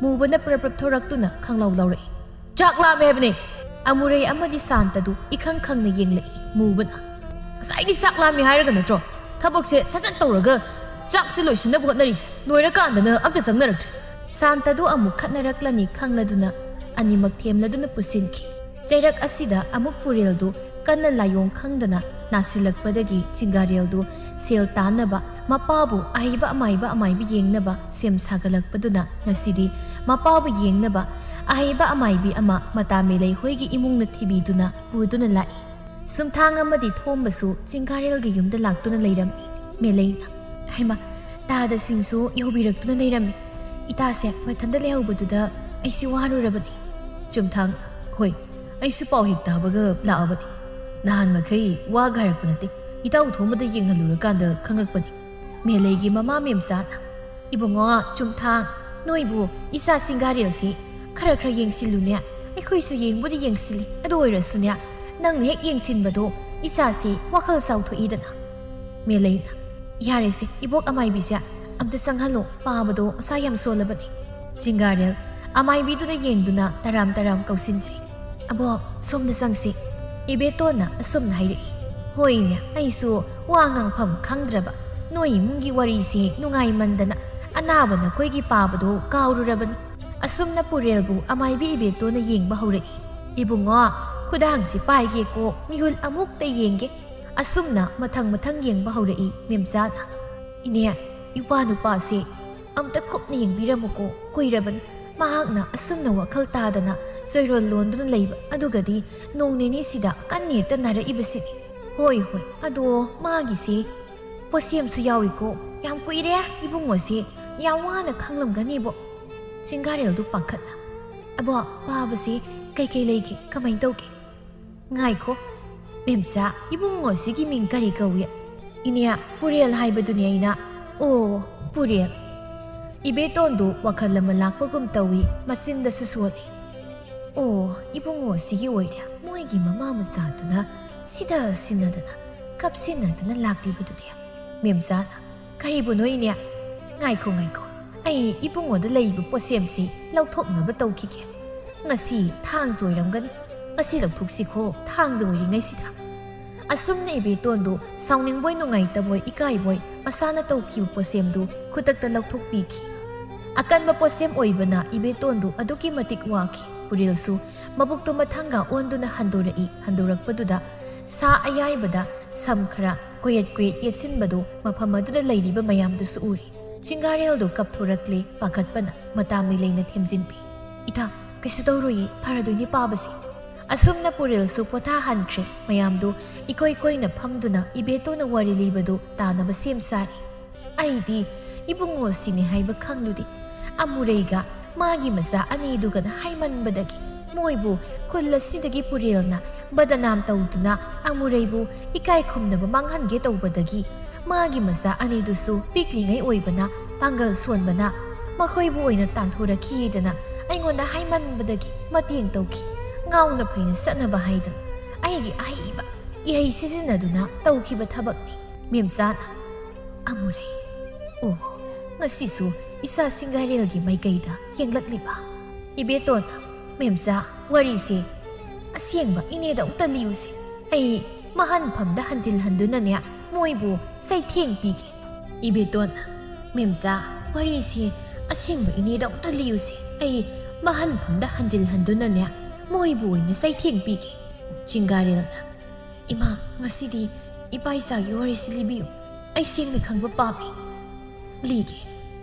ꯃꯨꯕꯅ ꯄ꯭ꯔꯞ ꯄ꯭ꯔꯞ ꯊꯣꯔꯛꯇꯨꯅ ꯈꯪꯂꯥꯎ ꯂꯥꯎꯔꯛꯏ꯫ "ꯆꯥꯛ ꯂꯥꯝꯃꯦ ꯍꯥꯏꯕꯅꯦ!" ꯑꯃꯨꯔꯩ ꯑꯃꯗꯤ ꯁꯥꯟꯇꯗꯨ ꯏꯈꯪ ꯈꯪꯅ ꯌꯦꯡꯂꯛꯏ꯫ ꯃꯨꯕꯅ, "ꯉꯁꯥꯏꯒꯤ ꯆꯥꯛ ꯂꯥꯝꯃꯦ ꯍꯥꯏꯔꯒ ꯅꯠꯇ꯭ꯔꯣ ꯊꯕꯛꯁꯦ ꯁꯠ ꯁꯠ ꯇꯧꯔꯒ ꯆꯥꯛꯁꯦ ꯂꯣꯏꯁꯤꯟꯅꯕ ꯍꯣꯠꯅꯔꯤꯁꯦ? ꯂꯣꯏꯔꯀꯥꯟꯗꯅ ꯑꯝꯇ ꯆꯪꯅꯔꯛꯇ꯭ꯔꯦ꯫" ꯁꯥꯟꯇꯗꯨ ꯑꯃꯨꯛ ꯈꯠꯅꯔꯛꯂꯅꯤ ꯈꯪꯂꯗꯨꯅ ꯑꯅꯤꯃꯛ ꯊꯦꯝꯂꯗꯨꯅ ꯄꯨꯁꯤꯟꯈꯤ꯫ ꯆꯩꯔꯛ ꯑꯁꯤꯗ ꯑꯃꯨꯛ ꯄꯨꯔꯦꯜꯗꯨ ꯀꯟꯅ ꯂꯥꯏꯑꯣꯡ ꯈꯪꯗꯅ ꯅꯥꯁꯤꯜꯂꯛꯄꯗꯒꯤ ꯆꯤꯡꯒꯥꯔꯦꯜꯗꯨ ꯁꯦꯜ ꯇꯥꯟꯅꯕ, ꯃꯄꯥꯕꯨ ꯑꯍꯩꯕ ꯑꯃꯥꯏꯕ ꯑꯃꯥꯏꯕꯤ ꯌꯦꯡꯅꯕ ꯁꯦꯝ ꯁꯥꯒꯠꯂꯛꯄꯗꯨꯅ ꯉꯁꯤꯗꯤ ꯃꯄꯥꯕꯨ ꯌꯦꯡꯅꯕ ꯑꯍꯩꯕ ꯑꯃꯥꯏꯕꯤ ꯑꯃ ꯃꯇꯥ ꯃꯦꯂꯩ ꯍꯣꯏꯒꯤ ꯏꯃꯨꯡꯅ ꯊꯤꯕꯤꯗꯨꯅ ꯄꯨꯗꯨꯅ ꯂꯥꯛꯏ꯫ ꯁꯨꯝꯊꯥꯡ ꯑꯃꯗꯤ ꯊꯣꯝꯕꯁꯨ ꯆꯤꯡꯒꯥꯔꯦꯜꯒꯤ ꯌꯨꯝꯗ ꯂꯥꯛꯇꯨꯅ ꯂꯩꯔꯝꯃꯤ꯫ ꯃꯦꯂꯩꯅ, "ꯍꯩꯃꯥ, ꯇꯥꯗꯁꯤꯡꯁꯨ ꯌꯧꯕꯤꯔꯛꯇꯨꯅ ꯂꯩꯔꯝꯃꯤ꯫ ꯏꯇꯥꯁꯦ ꯃꯊꯟꯇ ꯂꯩꯍꯧꯕꯗꯨꯗ ꯑꯩꯁꯤ ꯋꯥꯔꯨꯔꯕꯅꯤ꯫" ꯆꯨꯝꯊꯥꯡ, "ꯍꯣꯏ, ꯑꯩꯁꯨ ꯄꯥꯎ ꯍꯦꯛ ꯇꯥꯕꯒ ꯂꯥꯛꯑꯕꯅꯤ꯫ ꯅꯍꯥꯟ ꯃꯈꯩ ꯋꯥꯒ ꯍꯥꯏꯔꯛꯄ ꯅꯠꯇꯦ, ꯏꯇꯥꯎ ꯊꯣꯝꯕꯗ ꯌꯦꯡꯍꯜꯂꯨꯔꯀꯥꯟꯗ ꯈꯪꯉꯛꯄꯅꯤ꯫" ꯃꯦꯂꯩꯒꯤ ꯃꯃꯥ ꯃꯦꯝꯆꯥꯅ, "ꯏꯕꯨꯡꯉꯣ ꯆꯨꯝꯊꯥꯡ, ꯅꯣꯏꯕꯨ ꯏꯆꯥ ꯆꯤꯡꯒꯥꯔꯦꯜꯁꯤ ꯈꯔ ꯈꯔ ꯌꯦꯡꯁꯤꯜꯂꯨꯅꯦ꯫ ꯑꯩꯈꯣꯏꯁꯨ ꯌꯦꯡꯕꯨꯗꯤ ꯌꯦꯡꯁꯤꯜꯂꯤ, ꯑꯗꯨ ꯑꯣꯏꯔꯁꯨꯅꯦ, ꯅꯪꯅ ꯍꯦꯛ ꯌꯦꯡꯁꯤꯟꯕꯗꯣ ꯏꯆꯥꯁꯤ ꯋꯥꯈꯜ ꯆꯥꯎꯊꯣꯛꯏꯗꯅ꯫" ꯃꯦꯂꯩꯅ, "ꯌꯥꯔꯦꯁꯦ, ꯏꯕꯣꯛ ꯑꯃꯥꯏꯕꯤꯁꯦ ꯑꯝꯇ ꯆꯪꯍꯜꯂꯣ, ꯄꯥꯕꯗꯣ ꯃꯁꯥ ꯌꯥꯝ ꯁꯣꯜꯂꯕꯅꯤ꯫" ꯆꯤꯡꯒꯥꯔꯦꯜ ꯑꯃꯥꯏꯕꯤꯗꯨꯗ ꯌꯦꯡꯗꯨꯅ ꯇꯔꯥꯝ ꯇꯔꯥꯝ ꯀꯧꯁꯤꯟꯖꯩ꯫ "ꯑꯕꯣꯛ, ꯁꯣꯝꯗ ꯆꯪꯁꯤ꯫" ꯏꯕꯦꯇꯣꯟꯅ ꯑꯁꯨꯝꯅ ꯍꯥꯏꯔꯛꯏ꯫ "ꯍꯣꯏꯅꯦ, ꯑꯩꯁꯨ ꯋꯥ ꯉꯥꯡꯐꯝ ꯈꯪꯗ꯭ꯔꯕ꯫ ꯅꯣꯏ ꯏꯃꯨꯡꯒꯤ ꯋꯥꯔꯤꯁꯤ ꯅꯨꯡꯉꯥꯏꯃꯟꯗꯅ ꯑꯅꯥꯕ ꯅꯈꯣꯏꯒꯤ ꯄꯥꯕꯗꯣ ꯀꯥꯎꯔꯨꯔꯕꯅꯤ꯫" ꯑꯁꯨꯝꯅ ꯄꯨꯔꯦꯜꯕꯨ ꯑꯃꯥꯏꯕꯤ ꯏꯕꯦꯇꯣꯟꯅ ꯌꯦꯡꯕ ꯍꯧꯔꯛꯏ꯫ "ꯏꯕꯨꯡꯉꯣ, ꯈꯨꯗꯥꯡꯁꯤ ꯄꯥꯏꯒꯦꯀꯣ, ꯃꯤꯍꯨꯜ ꯑꯃꯨꯛꯇ ꯌꯦꯡꯒꯦ꯫" ꯑꯁꯨꯝꯅ ꯃꯊꯪ ꯃꯊꯪ ꯌꯦꯡꯕ ꯍꯧꯔꯛꯏ ꯃꯦꯝꯆꯥꯅ꯫ "ꯏꯅꯦ, ꯏꯄꯥ ꯅꯨꯄꯥꯁꯦ ꯑꯝꯇ ꯀꯨꯞꯅ ꯌꯦꯡꯕꯤꯔꯝꯃꯨꯀꯣ꯫ ꯀꯨꯏꯔꯕꯅꯤ ꯃꯍꯥꯛꯅ ꯑꯁꯨꯝꯅ ꯋꯥꯈꯜ ꯇꯥꯗꯅ ꯆꯣꯏꯔꯣꯜ ꯂꯣꯟꯗꯨꯅ ꯂꯩꯕ, ꯑꯗꯨꯒꯗꯤ ꯅꯣꯡ ꯅꯤꯅꯤꯁꯤꯗ ꯀꯟꯅ ꯍꯦꯛꯇ ꯅꯥꯔꯛꯏꯕꯁꯤꯅꯤ꯫" "ꯍꯣꯏ, ꯍꯣꯏ, ꯑꯗꯣ ꯃꯥꯒꯤꯁꯦ ꯄꯣꯠꯁꯦꯝꯁꯨ ꯌꯥꯎꯏꯀꯣ꯫ ꯌꯥꯝ ꯀꯨꯏꯔꯦ ꯏꯕꯨꯡꯉꯣꯁꯦ ꯌꯥꯝ ꯋꯥꯅ ꯈꯥꯡꯂꯝꯒꯅꯤꯕꯣ꯫" ꯆꯤꯡꯒꯥꯔꯦꯜꯗꯨ ꯄꯥꯈꯠꯅ, "ꯑꯕꯣ, ꯄꯥꯕꯁꯦ ꯀꯩꯀꯩ ꯂꯩꯒꯦ? ꯀꯃꯥꯏ ꯇꯧꯒꯦ?" "ꯉꯥꯏꯈꯣ, ꯃꯦꯝꯆꯥ, ꯏꯕꯨꯡꯉꯣꯁꯤꯒꯤ ꯃꯤꯡ ꯀꯔꯤ ꯀꯧꯏ?" "ꯏꯅꯦ, ꯄꯨꯔꯦꯜ ꯍꯥꯏꯕꯗꯨꯅꯤ ꯑꯩꯅ꯫" "ꯑꯣ, ꯄꯨꯔꯦꯜ꯫" ꯏꯕꯦꯇꯣꯟꯗꯨ ꯋꯥꯈꯜ ꯑꯃ ꯂꯥꯛꯄꯒꯨꯝ ꯇꯧꯏ, ꯃꯆꯤꯟꯗꯁꯨ ꯁꯣꯜꯂꯤ꯫ "ꯑꯣ, ꯏꯕꯨꯡꯉꯣꯁꯤꯒꯤ ꯑꯣꯏꯔꯦ ꯃꯣꯏꯒꯤ ꯃꯃꯥ ꯃꯆꯥꯗꯨꯅ ꯁꯤꯗ ꯁꯤꯟꯅꯗꯅ, ꯀꯞꯁꯤꯟꯅꯗꯅ ꯂꯥꯛꯂꯤꯕꯗꯨꯗꯤ꯫" ꯃꯦꯝꯆꯥꯅ, "ꯀꯔꯤꯕꯨꯅꯣ ꯏꯅꯦ? ꯉꯥꯏꯈꯣ, ꯉꯥꯏꯈꯣ, ꯑꯩ ꯏꯕꯨꯡꯉꯣꯗ ꯂꯩꯔꯤꯕ ꯄꯣꯠꯁꯦꯝꯁꯤ ꯂꯧꯊꯣꯛꯅꯕ ꯇꯧꯈꯤꯒꯦ꯫ ꯉꯁꯤ ꯊꯥꯡꯖ ꯑꯣꯏꯔꯝꯒꯅꯤ꯫ ꯉꯁꯤ ꯂꯧꯊꯣꯛꯁꯤꯀꯣ, ꯊꯥꯡꯖ ꯑꯣꯏꯔꯤꯉꯩꯁꯤꯗ꯫" ꯑꯁꯨꯝꯅ ꯏꯕꯦꯇꯣꯟꯗꯨ ꯁꯥꯎꯅꯤꯡꯕꯣꯏ, ꯅꯨꯡꯉꯥꯏꯇꯕꯣꯏ, ꯏꯀꯥꯏꯕꯣꯏ ꯃꯁꯥꯅ ꯇꯧꯈꯤꯕ ꯄꯣꯠꯁꯦꯝꯗꯨ ꯈꯨꯗꯛꯇ ꯂꯧꯊꯣꯛꯄꯤꯈꯤ꯫ ꯑꯀꯟꯕ ꯄꯣꯠꯁꯦꯝ ꯑꯣꯏꯕꯅ ꯏꯕꯦꯇꯣꯟꯗꯨ ꯑꯗꯨꯛꯀꯤ ꯃꯇꯤꯛ ꯋꯥꯈꯤ꯫ ꯄꯨꯔꯦꯜꯁꯨ ꯃꯕꯨꯛꯇꯨ ꯃꯊꯪꯒ ꯑꯣꯟꯗꯨꯅ ꯍꯟꯗꯣꯔꯛꯏ꯫ ꯍꯟꯗꯣꯔꯛꯄꯗꯨꯗ ꯁꯥ ꯑꯌꯥꯏꯕꯗ ꯁꯝ ꯈꯔ ꯀꯣꯌꯦꯠ ꯀꯣꯌꯦꯠ ꯌꯦꯠꯁꯤꯟꯕꯗꯨ ꯃꯐꯝ ꯑꯗꯨꯗ ꯂꯩꯔꯤꯕ ꯃꯌꯥꯝꯗꯨꯁꯨ ꯎꯔꯤ꯫ ꯆꯤꯡꯒꯥꯔꯦꯜꯗꯨ ꯀꯞꯊꯣꯔꯛꯂꯦ ꯄꯥꯈꯠꯄꯅ꯫ ꯃꯇꯥ ꯃꯤꯂꯩꯅ ꯊꯦꯝꯖꯤꯟꯕꯤ꯫ "ꯏꯇꯥ, ꯀꯩꯁꯨ ꯇꯧꯔꯣꯏꯌꯦ, ꯐꯔꯗꯣꯏꯅꯦ ꯄꯥꯕꯁꯦ꯫" ꯑꯁꯨꯝꯅ ꯄꯨꯔꯦꯜꯁꯨ ꯄꯣꯊꯥꯍꯟꯈ꯭ꯔꯦ꯫ ꯃꯌꯥꯝꯗꯨ ꯏꯀꯣꯏ ꯀꯣꯏꯅ ꯐꯝꯗꯨꯅ ꯏꯕꯦꯇꯣꯟꯅ ꯋꯥꯔꯤ ꯂꯤꯕꯗꯨ ꯇꯥꯅꯕ ꯁꯦꯝ ꯁꯥꯔꯤ꯫ "ꯑꯩꯗꯤ ꯏꯕꯨꯡꯉꯣꯁꯤꯅꯤ ꯍꯥꯏꯕ ꯈꯪꯂꯨꯗꯦ꯫ ꯑꯃꯨꯔꯩꯒ ꯃꯥꯒꯤ ꯃꯆꯥ ꯑꯅꯤꯗꯨꯒꯅ ꯍꯥꯏꯃꯟꯕꯗꯒꯤ ꯃꯣꯏꯕꯨ ꯈꯨꯜ ꯑꯁꯤꯗꯒꯤ ꯄꯨꯔꯦꯜꯅ ꯕꯗꯅꯥꯝ ꯇꯧꯗꯨꯅ ꯑꯃꯨꯔꯩꯕꯨ ꯏꯀꯥꯏ ꯈꯨꯝꯅꯕ ꯃꯥꯡꯍꯟꯒꯦ ꯇꯧꯕꯗꯒꯤ ꯃꯥꯒꯤ ꯃꯆꯥ ꯑꯅꯤꯗꯨꯁꯨ ꯄꯤꯛꯂꯤꯉꯩ ꯑꯣꯏꯕꯅ, ꯄꯥꯡꯒꯜ ꯁꯣꯟꯕꯅ, ꯃꯈꯣꯏꯕꯨ ꯑꯣꯏꯅ ꯇꯥꯟꯊꯣꯔꯛꯈꯤꯗꯅ ꯑꯩꯉꯣꯟꯗ ꯍꯥꯏꯃꯟꯕꯗꯒꯤ ꯃꯇꯦꯡ ꯇꯧꯈꯤ꯫ ꯉꯥꯎꯅ ꯐꯩꯅ ꯆꯠꯅꯕ ꯍꯥꯏꯗꯅ ꯑꯩꯒꯤ ꯑꯍꯩꯕ ꯏꯍꯩ ꯁꯤꯖꯤꯟꯅꯗꯨꯅ ꯇꯧꯈꯤꯕ ꯊꯕꯛꯅꯤ, ꯃꯦꯝꯆꯥꯅ꯫" ꯑꯃꯨꯔꯩ꯫ ꯑꯣ, ꯉꯁꯤꯁꯨ ꯏꯆꯥ ꯆꯤꯡꯒꯥꯔꯦꯜꯒꯤ ꯃꯥꯏꯀꯩꯗ ꯌꯦꯡꯂꯛꯂꯤꯕ꯫ ꯏꯕꯦꯇꯣꯟ, "ꯃꯦꯝꯆꯥ, ꯋꯥꯔꯤꯁꯦ ꯑꯁꯦꯡꯕ ꯏꯅꯦꯗ ꯑꯃꯨꯛꯇ ꯂꯤꯌꯨꯁꯦ꯫ ꯑꯩ ꯃꯍꯟꯐꯝꯗ ꯍꯟꯖꯤꯜꯍꯟꯗꯨꯅꯅꯦ ꯃꯣꯏꯕꯨ ꯆꯩꯊꯦꯡ ꯄꯤꯒꯦ꯫" ꯏꯕꯦꯇꯣꯟ, "ꯃꯦꯝꯆꯥ, ꯋꯥꯔꯤꯁꯦ ꯑꯁꯦꯡꯕ ꯏꯅꯦꯗ ꯑꯃꯨꯛꯇ ꯂꯤꯌꯨꯁꯦ꯫ ꯑꯩ ꯃꯍꯟꯐꯝꯗ ꯍꯟꯖꯤꯜꯍꯟꯗꯨꯅꯅꯦ ꯃꯣꯏꯕꯨ ꯑꯣꯏꯅ ꯆꯩꯊꯦꯡ ꯄꯤꯒꯦ꯫" ꯆꯤꯡꯒꯥꯔꯦꯜꯅ, "ꯏꯃꯥ, ꯉꯁꯤꯗꯤ ꯏꯄꯥ ꯏꯆꯥꯒꯤ ꯋꯥꯔꯤꯁꯤ ꯂꯤꯕꯤꯌꯨ꯫ ꯑꯩ ꯁꯦꯡꯅ ꯈꯪꯕ ꯄꯥꯝꯃꯤ꯫" "ꯂꯤꯒꯦ,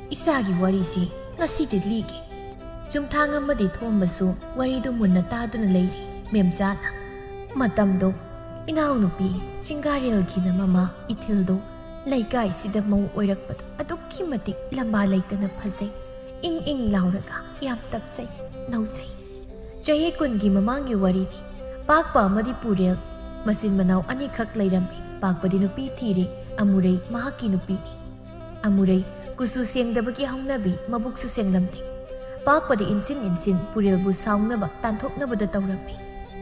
ꯏꯆꯥꯒꯤ ꯋꯥꯔꯤꯁꯤ ꯉꯁꯤꯗꯤ ꯂꯤꯒꯦ꯫" ꯆꯨꯝꯊꯥꯡ ꯑꯃꯗꯤ ꯊꯣꯝꯕꯁꯨ ꯋꯥꯔꯤꯗꯨ ꯃꯨꯟꯅ ꯇꯥꯗꯨꯅ ꯂꯩꯔꯤ꯫ ꯃꯦꯝꯆꯥꯅ, "ꯃꯇꯝꯗꯣ ꯏꯅꯥꯎꯅꯨꯄꯤ ꯆꯤꯡꯒꯥꯔꯦꯜꯒꯤꯅ ꯃꯃꯥ ꯏꯊꯤꯜꯗꯣ ꯂꯩꯀꯥꯏꯁꯤꯗ ꯃꯧ ꯑꯣꯏꯔꯛꯄꯗ ꯑꯗꯨꯛꯀꯤ ꯃꯇꯤꯛ ꯂꯝꯕꯥ ꯂꯩꯇꯅ ꯐꯖꯩ, ꯏꯪ ꯏꯪ ꯂꯥꯎꯔꯒ ꯌꯥꯝ ꯇꯞꯆꯩ, ꯅꯧꯖꯩ꯫ ꯆꯍꯤ ꯀꯨꯟꯒꯤ ꯃꯃꯥꯡꯒꯤ ꯋꯥꯔꯤꯅꯤ꯫ ꯄꯥꯛꯄ ꯑꯃꯗꯤ ꯄꯨꯔꯦꯜ ꯃꯆꯤꯟ ꯃꯅꯥꯎ ꯑꯅꯤꯈꯛ ꯂꯩꯔꯝꯃꯤ꯫ ꯄꯥꯛꯄꯗꯤ ꯅꯨꯄꯤ ꯊꯤꯔꯦ, ꯑꯃꯨꯔꯩ ꯃꯍꯥꯛꯀꯤ ꯅꯨꯄꯤꯅꯤ꯫ ꯑꯃꯨꯔꯩ ꯀꯨꯆꯨ ꯁꯦꯡꯗꯕꯒꯤ ꯍꯧꯅꯕꯤ, ꯃꯕꯨꯛꯁꯨ ꯁꯦꯡꯂꯝꯗꯦ꯫ ꯄꯥꯛꯄꯗ ꯏꯟꯁꯤꯟ ꯏꯟꯁꯤꯟ ꯄꯨꯔꯦꯜꯕꯨ ꯁꯥꯎꯅꯕ, ꯇꯥꯟꯊꯣꯛꯅꯕꯗ ꯇꯧꯔꯝꯃꯤ꯫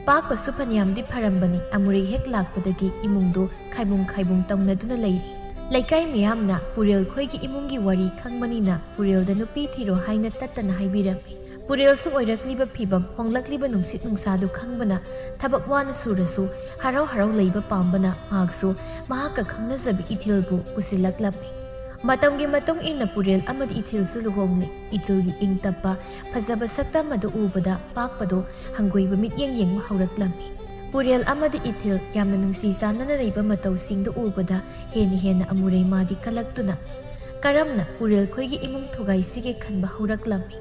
ꯄꯥꯛꯄꯁꯨ ꯐꯅꯌꯥꯝꯗꯤ ꯐꯔꯝꯕꯅꯤ, ꯑꯃꯨꯔꯩ ꯍꯦꯛ ꯂꯥꯛꯄꯗꯒꯤ ꯏꯃꯨꯡꯗꯣ ꯈꯥꯏꯕꯨꯡ ꯈꯥꯏꯕꯨꯡ ꯇꯧꯅꯗꯨꯅ ꯂꯩꯔꯤ꯫ ꯂꯩꯀꯥꯏ ꯃꯤꯌꯥꯝꯅ ꯄꯨꯔꯦꯜ ꯈꯣꯏꯒꯤ ꯏꯃꯨꯡꯒꯤ ꯋꯥꯔꯤ ꯈꯪꯕꯅꯤꯅ ꯄꯨꯔꯦꯜꯗ ꯅꯨꯄꯤ ꯊꯤꯔꯣ ꯍꯥꯏꯅ ꯇꯠꯇꯅ ꯍꯥꯏꯕꯤꯔꯝꯃꯤ꯫ ꯄꯨꯔꯦꯜꯁꯨ ꯑꯣꯏꯔꯛꯂꯤꯕ ꯐꯤꯕꯝ, ꯍꯣꯡꯂꯛꯂꯤꯕ ꯅꯨꯡꯁꯤꯠ ꯅꯨꯡꯁꯥꯗꯨ ꯈꯪꯕꯅ ꯊꯕꯛ ꯋꯥꯅ ꯁꯨꯔꯁꯨ ꯍꯔꯥꯎ ꯍꯔꯥꯎ ꯂꯩꯕ ꯄꯥꯝꯕꯅ ꯃꯍꯥꯛꯁꯨ ꯃꯍꯥꯛꯀ ꯈꯪꯅꯖꯕꯤ ꯏꯊꯤꯜꯕꯨ ꯄꯨꯁꯤꯜꯂꯛꯂꯝꯃꯤ꯫ ꯃꯇꯝꯒꯤ ꯃꯇꯨꯡ ꯏꯟꯅ ꯄꯨꯔꯦꯜ ꯑꯃꯗꯤ ꯏꯊꯤꯜꯁꯨ ꯂꯨꯍꯣꯡꯂꯦ꯫ ꯏꯊꯤꯜꯒꯤ ꯏꯪ ꯇꯞꯄ ꯐꯖꯕ ꯁꯛꯇꯝ ꯑꯗꯨ ꯎꯕꯗ ꯄꯥꯛꯄꯗꯣ ꯍꯪꯒꯣꯏꯕ ꯃꯤꯠꯌꯦꯡ ꯌꯦꯡꯕ ꯍꯧꯔꯛꯂꯝꯃꯤ꯫ ꯄꯨꯔꯦꯜ ꯑꯃꯗꯤ ꯏꯊꯤꯜ ꯌꯥꯝꯅ ꯅꯨꯡꯁꯤ ꯆꯥꯟꯅꯅ ꯂꯩꯕ ꯃꯇꯧꯁꯤꯡꯗꯨ ꯎꯕꯗ ꯍꯦꯟꯅ ꯍꯦꯟꯅ ꯑꯃꯨꯔꯩ ꯃꯥꯗꯤ ꯀꯜꯂꯛꯇꯨꯅ ꯀꯔꯝꯅ ꯄꯨꯔꯦꯜ ꯈꯣꯏꯒꯤ ꯏꯃꯨꯡ ꯊꯨꯒꯥꯏꯁꯤꯒꯦ ꯈꯟꯕ ꯍꯧꯔꯛꯂꯝꯃꯤ꯫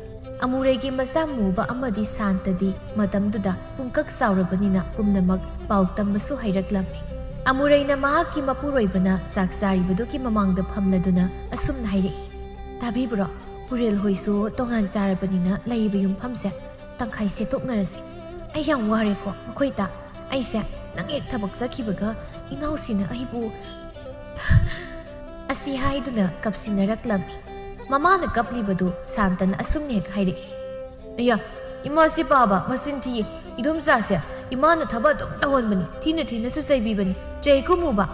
ꯑꯃꯨꯔꯩꯒꯤ ꯃꯆꯥ ꯃꯨꯕ ꯑꯃꯗꯤ ꯁꯥꯟꯇꯗꯤ ꯃꯇꯝꯗꯨꯗ ꯄꯨꯡꯀꯛ ꯆꯥꯎꯔꯕꯅꯤꯅ ꯄꯨꯝꯅꯃꯛ ꯄꯥꯎ ꯇꯝꯕꯁꯨ ꯍꯩꯔꯛꯂꯝꯃꯤ꯫ ꯑꯃꯨꯔꯩꯅ ꯃꯍꯥꯛꯀꯤ ꯃꯄꯨꯔꯣꯏꯕꯅ ꯆꯥꯛ ꯆꯥꯔꯤꯕꯗꯨꯒꯤ ꯃꯃꯥꯡꯗ ꯐꯝꯂꯗꯨꯅ ꯑꯁꯨꯝꯅ ꯍꯥꯏꯔꯛꯏ, "ꯇꯥꯕꯤꯕ꯭ꯔꯣ? ꯄꯨꯔꯦꯜ ꯍꯣꯏꯁꯨ ꯇꯣꯉꯥꯟ ꯆꯥꯔꯕꯅꯤꯅ ꯂꯩꯔꯤꯕ ꯌꯨꯝꯐꯝꯁꯦ ꯇꯪꯈꯥꯏ ꯁꯦꯠꯇꯣꯛꯅꯔꯁꯤ꯫ ꯑꯩ ꯌꯥꯝ ꯋꯥꯔꯦꯀꯣ ꯃꯈꯣꯏꯗ꯫ ꯑꯩꯁꯦ ꯅꯪ ꯍꯦꯛ ꯊꯕꯛ ꯆꯠꯈꯤꯕꯒ ꯏꯅꯥꯎꯁꯤꯅ ꯑꯩꯕꯨ" ꯑꯁꯤ ꯍꯥꯏꯗꯨꯅ ꯀꯞꯁꯤꯟꯅꯔꯛꯂꯝꯃꯤ꯫ ꯃꯃꯥꯅ ꯀꯞꯂꯤꯕꯗꯨ ꯁꯥꯟꯇꯅ ꯑꯁꯨꯝꯅ ꯍꯦꯛ ꯍꯥꯏꯔꯛꯏ, "ꯑꯌꯥ, ꯏꯃꯥꯁꯤ ꯄꯥꯕ ꯃꯆꯤꯟ ꯊꯤꯌꯦ꯫ ꯏꯗꯣꯝꯆꯥꯁꯦ ꯏꯃꯥꯅ ꯊꯕꯛ ꯑꯗꯨꯝ ꯇꯧꯍꯟꯕꯅꯤ, ꯊꯤꯅ ꯊꯤꯅꯁꯨ ꯆꯩꯕꯤꯕꯅꯤ꯫ ꯆꯩꯀꯣ ꯃꯨꯕ?"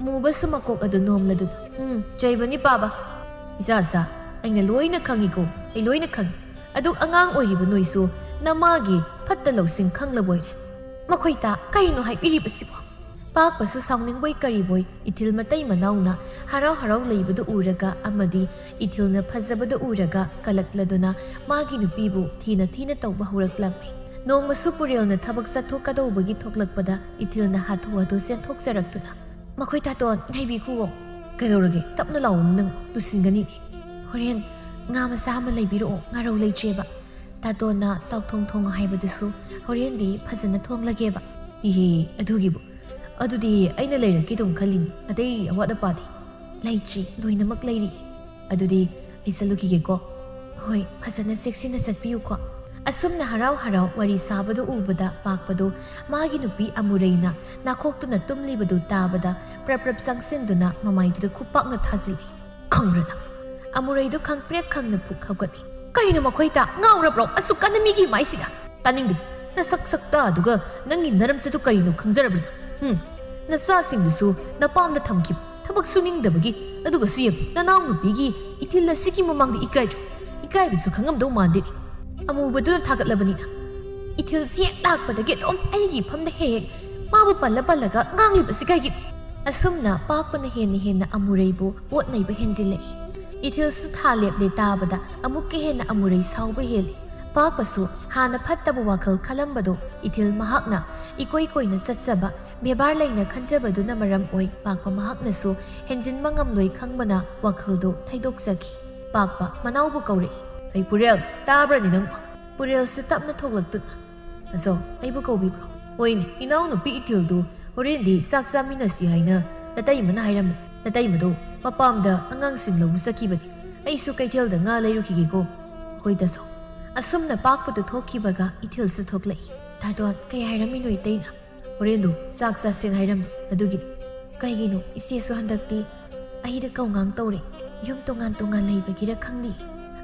ꯃꯨꯕꯁꯨ ꯃꯀꯣꯛ ꯑꯗꯨ ꯅꯣꯝꯂꯗꯨꯅ, "ꯎꯝ, ꯆꯩꯕꯅꯤ ꯄꯥꯕ꯫ ꯏꯆꯥꯁꯥ, ꯑꯩꯅ ꯂꯣꯏꯅ ꯈꯪꯉꯤꯀꯣ, ꯑꯩ ꯂꯣꯏꯅ ꯈꯪꯉꯤ꯫ ꯑꯗꯨ ꯑꯉꯥꯡ ꯑꯣꯏꯔꯤꯕ ꯅꯣꯏꯁꯨ ꯅꯃꯥꯒꯤ ꯐꯠꯇ ꯂꯧꯁꯤꯡ ꯈꯪꯂꯕꯣꯏꯔꯦ꯫ ꯃꯈꯣꯏ ꯇꯥ ꯀꯔꯤꯅꯣ ꯍꯥꯏꯕꯤꯔꯤꯕꯁꯤꯕꯣ?" ꯄꯥꯛꯄꯁꯨ ꯁꯥꯎꯅꯤꯡꯕꯣꯏ ꯀꯔꯤꯕꯣꯏ ꯏꯊꯤꯜ ꯃꯇꯩ ꯃꯅꯥꯎꯅ ꯍꯔꯥꯎ ꯍꯔꯥꯎ ꯂꯩꯕꯗꯨ ꯎꯔꯒ ꯑꯃꯗꯤ ꯏꯊꯤꯜꯅ ꯐꯖꯕꯗꯨ ꯎꯔꯒ ꯀꯂꯛꯂꯗꯨꯅ ꯃꯥꯒꯤ ꯅꯨꯄꯤꯕꯨ ꯊꯤꯅ ꯊꯤꯅ ꯇꯧꯕ ꯍꯧꯔꯛꯂꯝꯃꯤ꯫ ꯅꯣꯡꯃꯁꯨ ꯄꯨꯔꯦꯜꯅ ꯊꯕꯛ ꯆꯠꯊꯣꯛꯀꯗꯧꯕꯒꯤ ꯊꯣꯛꯂꯛꯄꯗ ꯏꯊꯤꯜꯅ ꯍꯥꯊꯨ ꯍꯥꯊꯨ ꯆꯦꯟꯊꯣꯛꯆꯔꯛꯇꯨꯅ, "ꯃꯈꯣꯏ ꯇꯥꯇꯣꯟ, ꯉꯥꯏꯕꯤꯈꯨꯋꯣ꯫" "ꯀꯩꯗꯧꯔꯒꯦ? ꯇꯞꯅ ꯂꯥꯛꯑꯣ, ꯅꯪ ꯇꯨꯁꯤꯟꯒꯅꯤ꯫" "ꯍꯣꯔꯦꯟ ꯉꯥ ꯃꯆꯥ ꯑꯃ ꯂꯩꯕꯤꯔꯛꯑꯣ, ꯉꯥꯔꯧ ꯂꯩꯇ꯭ꯔꯦꯕ꯫ ꯇꯥꯇꯣꯟꯅ ꯇꯥꯎꯊꯣꯡ ꯊꯣꯡꯉꯣ ꯍꯥꯏꯕꯗꯨꯁꯨ ꯍꯣꯔꯦꯟꯗꯤ ꯐꯖꯅ ꯊꯣꯡꯂꯒꯦꯕ꯫" "ꯏꯍꯦ, ꯑꯗꯨꯒꯤꯕꯨ? ꯑꯗꯨꯗꯤ ꯑꯩꯅ ꯂꯩꯔꯛꯀꯦ ꯑꯗꯨꯝ ꯈꯜꯂꯤꯅꯤ, ꯑꯇꯩ ꯑꯋꯥꯠ ꯑꯄꯥꯗꯤ?" "ꯂꯩꯇ꯭ꯔꯤ, ꯂꯣꯏꯅꯃꯛ ꯂꯩꯔꯤ꯫" "ꯑꯗꯨꯗꯤ ꯑꯩ ꯆꯠꯂꯨꯈꯤꯒꯦꯀꯣ꯫" "ꯍꯣꯏ, ꯐꯖꯅ ꯆꯦꯛꯁꯤꯟꯅ ꯆꯠꯄꯤꯌꯨꯀꯣ꯫" ꯑꯁꯨꯝꯅ ꯍꯔꯥꯎ ꯍꯔꯥꯎ ꯋꯥꯔꯤ ꯁꯥꯕꯗꯨ ꯎꯕꯗ ꯄꯥꯛꯄꯗꯨ ꯃꯥꯒꯤ ꯅꯨꯄꯤ ꯑꯃꯨꯔꯩꯅ ꯅꯥꯈꯣꯛꯇꯨꯅ ꯇꯨꯝꯂꯤꯕꯗꯨ ꯇꯥꯕꯗ ꯄ꯭ꯔꯞ ꯄ꯭ꯔꯞ ꯆꯪꯁꯤꯟꯗꯨꯅ ꯃꯃꯥꯏꯗꯨꯗ ꯈꯨꯄꯥꯛꯅ ꯊꯥꯖꯤꯜꯂꯤ꯫ "ꯈꯪꯕ꯭ꯔꯥ ꯅꯪ?" ꯑꯃꯨꯔꯩꯗꯨ ꯈꯪꯄ꯭ꯔꯦꯛ ꯈꯪꯅ ꯐꯨꯛ ꯍꯧꯒꯠꯂꯤ꯫ "ꯀꯩꯅꯣ ꯃꯈꯣꯏꯇ ꯉꯥꯎꯔꯕ꯭ꯔꯣ? ꯑꯁꯨꯛ ꯀꯟꯅ ꯃꯤꯒꯤ ꯃꯥꯏꯁꯤꯗ? ꯇꯥꯅꯤꯡꯗꯦ꯫ ꯅꯁꯛ ꯁꯛꯇꯥꯗꯨꯒ ꯅꯪꯒꯤ ꯅꯔꯝꯆꯠꯇꯨ ꯀꯔꯤꯅꯣ ꯈꯪꯖꯔꯕ꯭ꯔꯥ? ꯎꯝ, ꯅꯆꯥꯁꯤꯡꯗꯨꯁꯨ ꯅꯄꯥꯝꯗ ꯊꯝꯈꯤꯕ, ꯊꯕꯛ ꯁꯨꯅꯤꯡꯗꯕꯒꯤ꯫ ꯑꯗꯨꯒꯁꯨ ꯌꯦꯡꯉꯨ, ꯅꯅꯥꯎ ꯅꯨꯄꯤꯒꯤ ꯏꯊꯤꯜ ꯑꯁꯤꯒꯤ ꯃꯃꯥꯡꯗ ꯏꯀꯥꯏꯗ꯭ꯔꯣ? ꯏꯀꯥꯏꯕꯁꯨ ꯈꯪꯉꯝꯗꯧ ꯃꯥꯟꯗꯦ꯫" ꯑꯃꯨꯕꯗꯨꯅ ꯊꯥꯒꯠꯂꯕꯅꯤꯅ꯫ "ꯏꯊꯤꯜꯁꯤ ꯍꯦꯛ ꯂꯥꯛꯄꯗꯒꯤ ꯑꯗꯨꯝ ꯑꯩꯒꯤ ꯏꯐꯝꯗ ꯍꯦꯛ ꯍꯦꯛ ꯃꯥꯕꯨ ꯄꯜꯂ ꯄꯜꯂꯒ ꯉꯥꯡꯂꯤꯕꯁꯤ ꯀꯩꯒꯤꯅꯣ?" ꯑꯁꯨꯝꯅ ꯄꯥꯛꯄꯅ ꯍꯦꯟꯅ ꯍꯦꯟꯅ ꯑꯃꯨꯔꯩꯕꯨ ꯑꯣꯠ ꯅꯩꯕ ꯍꯦꯟꯖꯤꯜꯂꯛꯏ꯫ ꯏꯊꯤꯜꯁꯨ ꯊꯥ ꯂꯦꯞꯂꯦ ꯇꯥꯕꯗ ꯑꯃꯨꯛꯀ ꯍꯦꯟꯅ ꯑꯃꯨꯔꯩ ꯁꯥꯎꯕ ꯍꯦꯜꯂꯤ꯫ ꯄꯥꯛꯄꯁꯨ ꯍꯥꯟꯅ ꯐꯠꯇꯕ ꯋꯥꯈꯜ ꯈꯜꯂꯝꯕꯗꯣ ꯏꯊꯤꯜ ꯃꯍꯥꯛꯅ ꯏꯀꯣꯏ ꯀꯣꯏꯅ ꯆꯠꯆꯕ, ꯕꯦꯕꯥꯔ ꯂꯩꯅ ꯈꯟꯖꯕꯗꯨꯅ ꯃꯔꯝ ꯑꯣꯏ ꯄꯥꯛꯄ ꯃꯍꯥꯛꯅꯁꯨ ꯍꯦꯟꯖꯤꯟꯕ ꯉꯝꯂꯣꯏ ꯈꯪꯕꯅ ꯋꯥꯈꯜꯗꯣ ꯊꯩꯗꯣꯛꯆꯈꯤ꯫ ꯄꯥꯛꯄ ꯃꯅꯥꯎꯕꯨ ꯀꯧꯔꯛꯏ꯫ "ꯑꯩ ꯄꯨꯔꯦꯜ, ꯇꯥꯕ꯭ꯔꯅꯤ ꯅꯪꯕꯣ?" ꯄꯨꯔꯦꯜꯁꯨ ꯇꯞꯅ ꯊꯣꯛꯂꯛꯇꯨꯅ, "ꯑꯆꯧ, ꯑꯩꯕꯨ ꯀꯧꯕꯤꯕ꯭ꯔꯣ?" "ꯍꯣꯏꯅꯦ, ꯏꯅꯥꯎꯅꯨꯄꯤ ꯏꯊꯤꯜꯗꯨ ꯍꯣꯔꯦꯟꯗꯤ ꯆꯥꯛ ꯆꯥꯃꯤꯟꯅꯁꯤ ꯍꯥꯏꯅ ꯅꯇꯩꯃꯅ ꯍꯥꯏꯔꯝꯃꯤ꯫ ꯅꯇꯩꯃꯗꯣ ꯃꯄꯥꯝꯗ ꯑꯉꯥꯡꯁꯤꯡ ꯂꯧꯕ ꯆꯠꯈꯤꯕꯅꯤ꯫ ꯑꯩꯁꯨ ꯀꯩꯊꯦꯜꯗ ꯉꯥ ꯂꯩꯔꯨꯈꯤꯒꯦꯀꯣ꯫" "ꯍꯣꯏ ꯇꯥꯆꯧ꯫" ꯑꯁꯨꯝꯅ ꯄꯥꯛꯄꯗꯨ ꯊꯣꯛꯈꯤꯕꯒ ꯏꯊꯤꯜꯁꯨ ꯊꯣꯛꯂꯛꯏ꯫ "ꯇꯥꯇꯣꯟ, ꯀꯩ ꯍꯥꯏꯔꯝꯃꯤꯅꯣ ꯏꯇꯩꯅ?" "ꯍꯣꯔꯦꯟꯗꯨ ꯆꯥꯛ ꯆꯥꯁꯦ ꯍꯥꯏꯔꯝꯃꯤ, ꯑꯗꯨꯒꯤꯅꯤ꯫" "ꯀꯩꯒꯤꯅꯣ ꯏꯆꯦꯁꯨ ꯍꯟꯗꯛꯇꯤ ꯑꯩꯗ ꯀꯧꯉꯥꯡ ꯇꯧꯔꯦ? ꯌꯨꯝ ꯇꯣꯉꯥꯟ ꯇꯣꯉꯥꯟ ꯂꯩꯕꯒꯤꯔ ꯈꯪꯗꯦ꯫"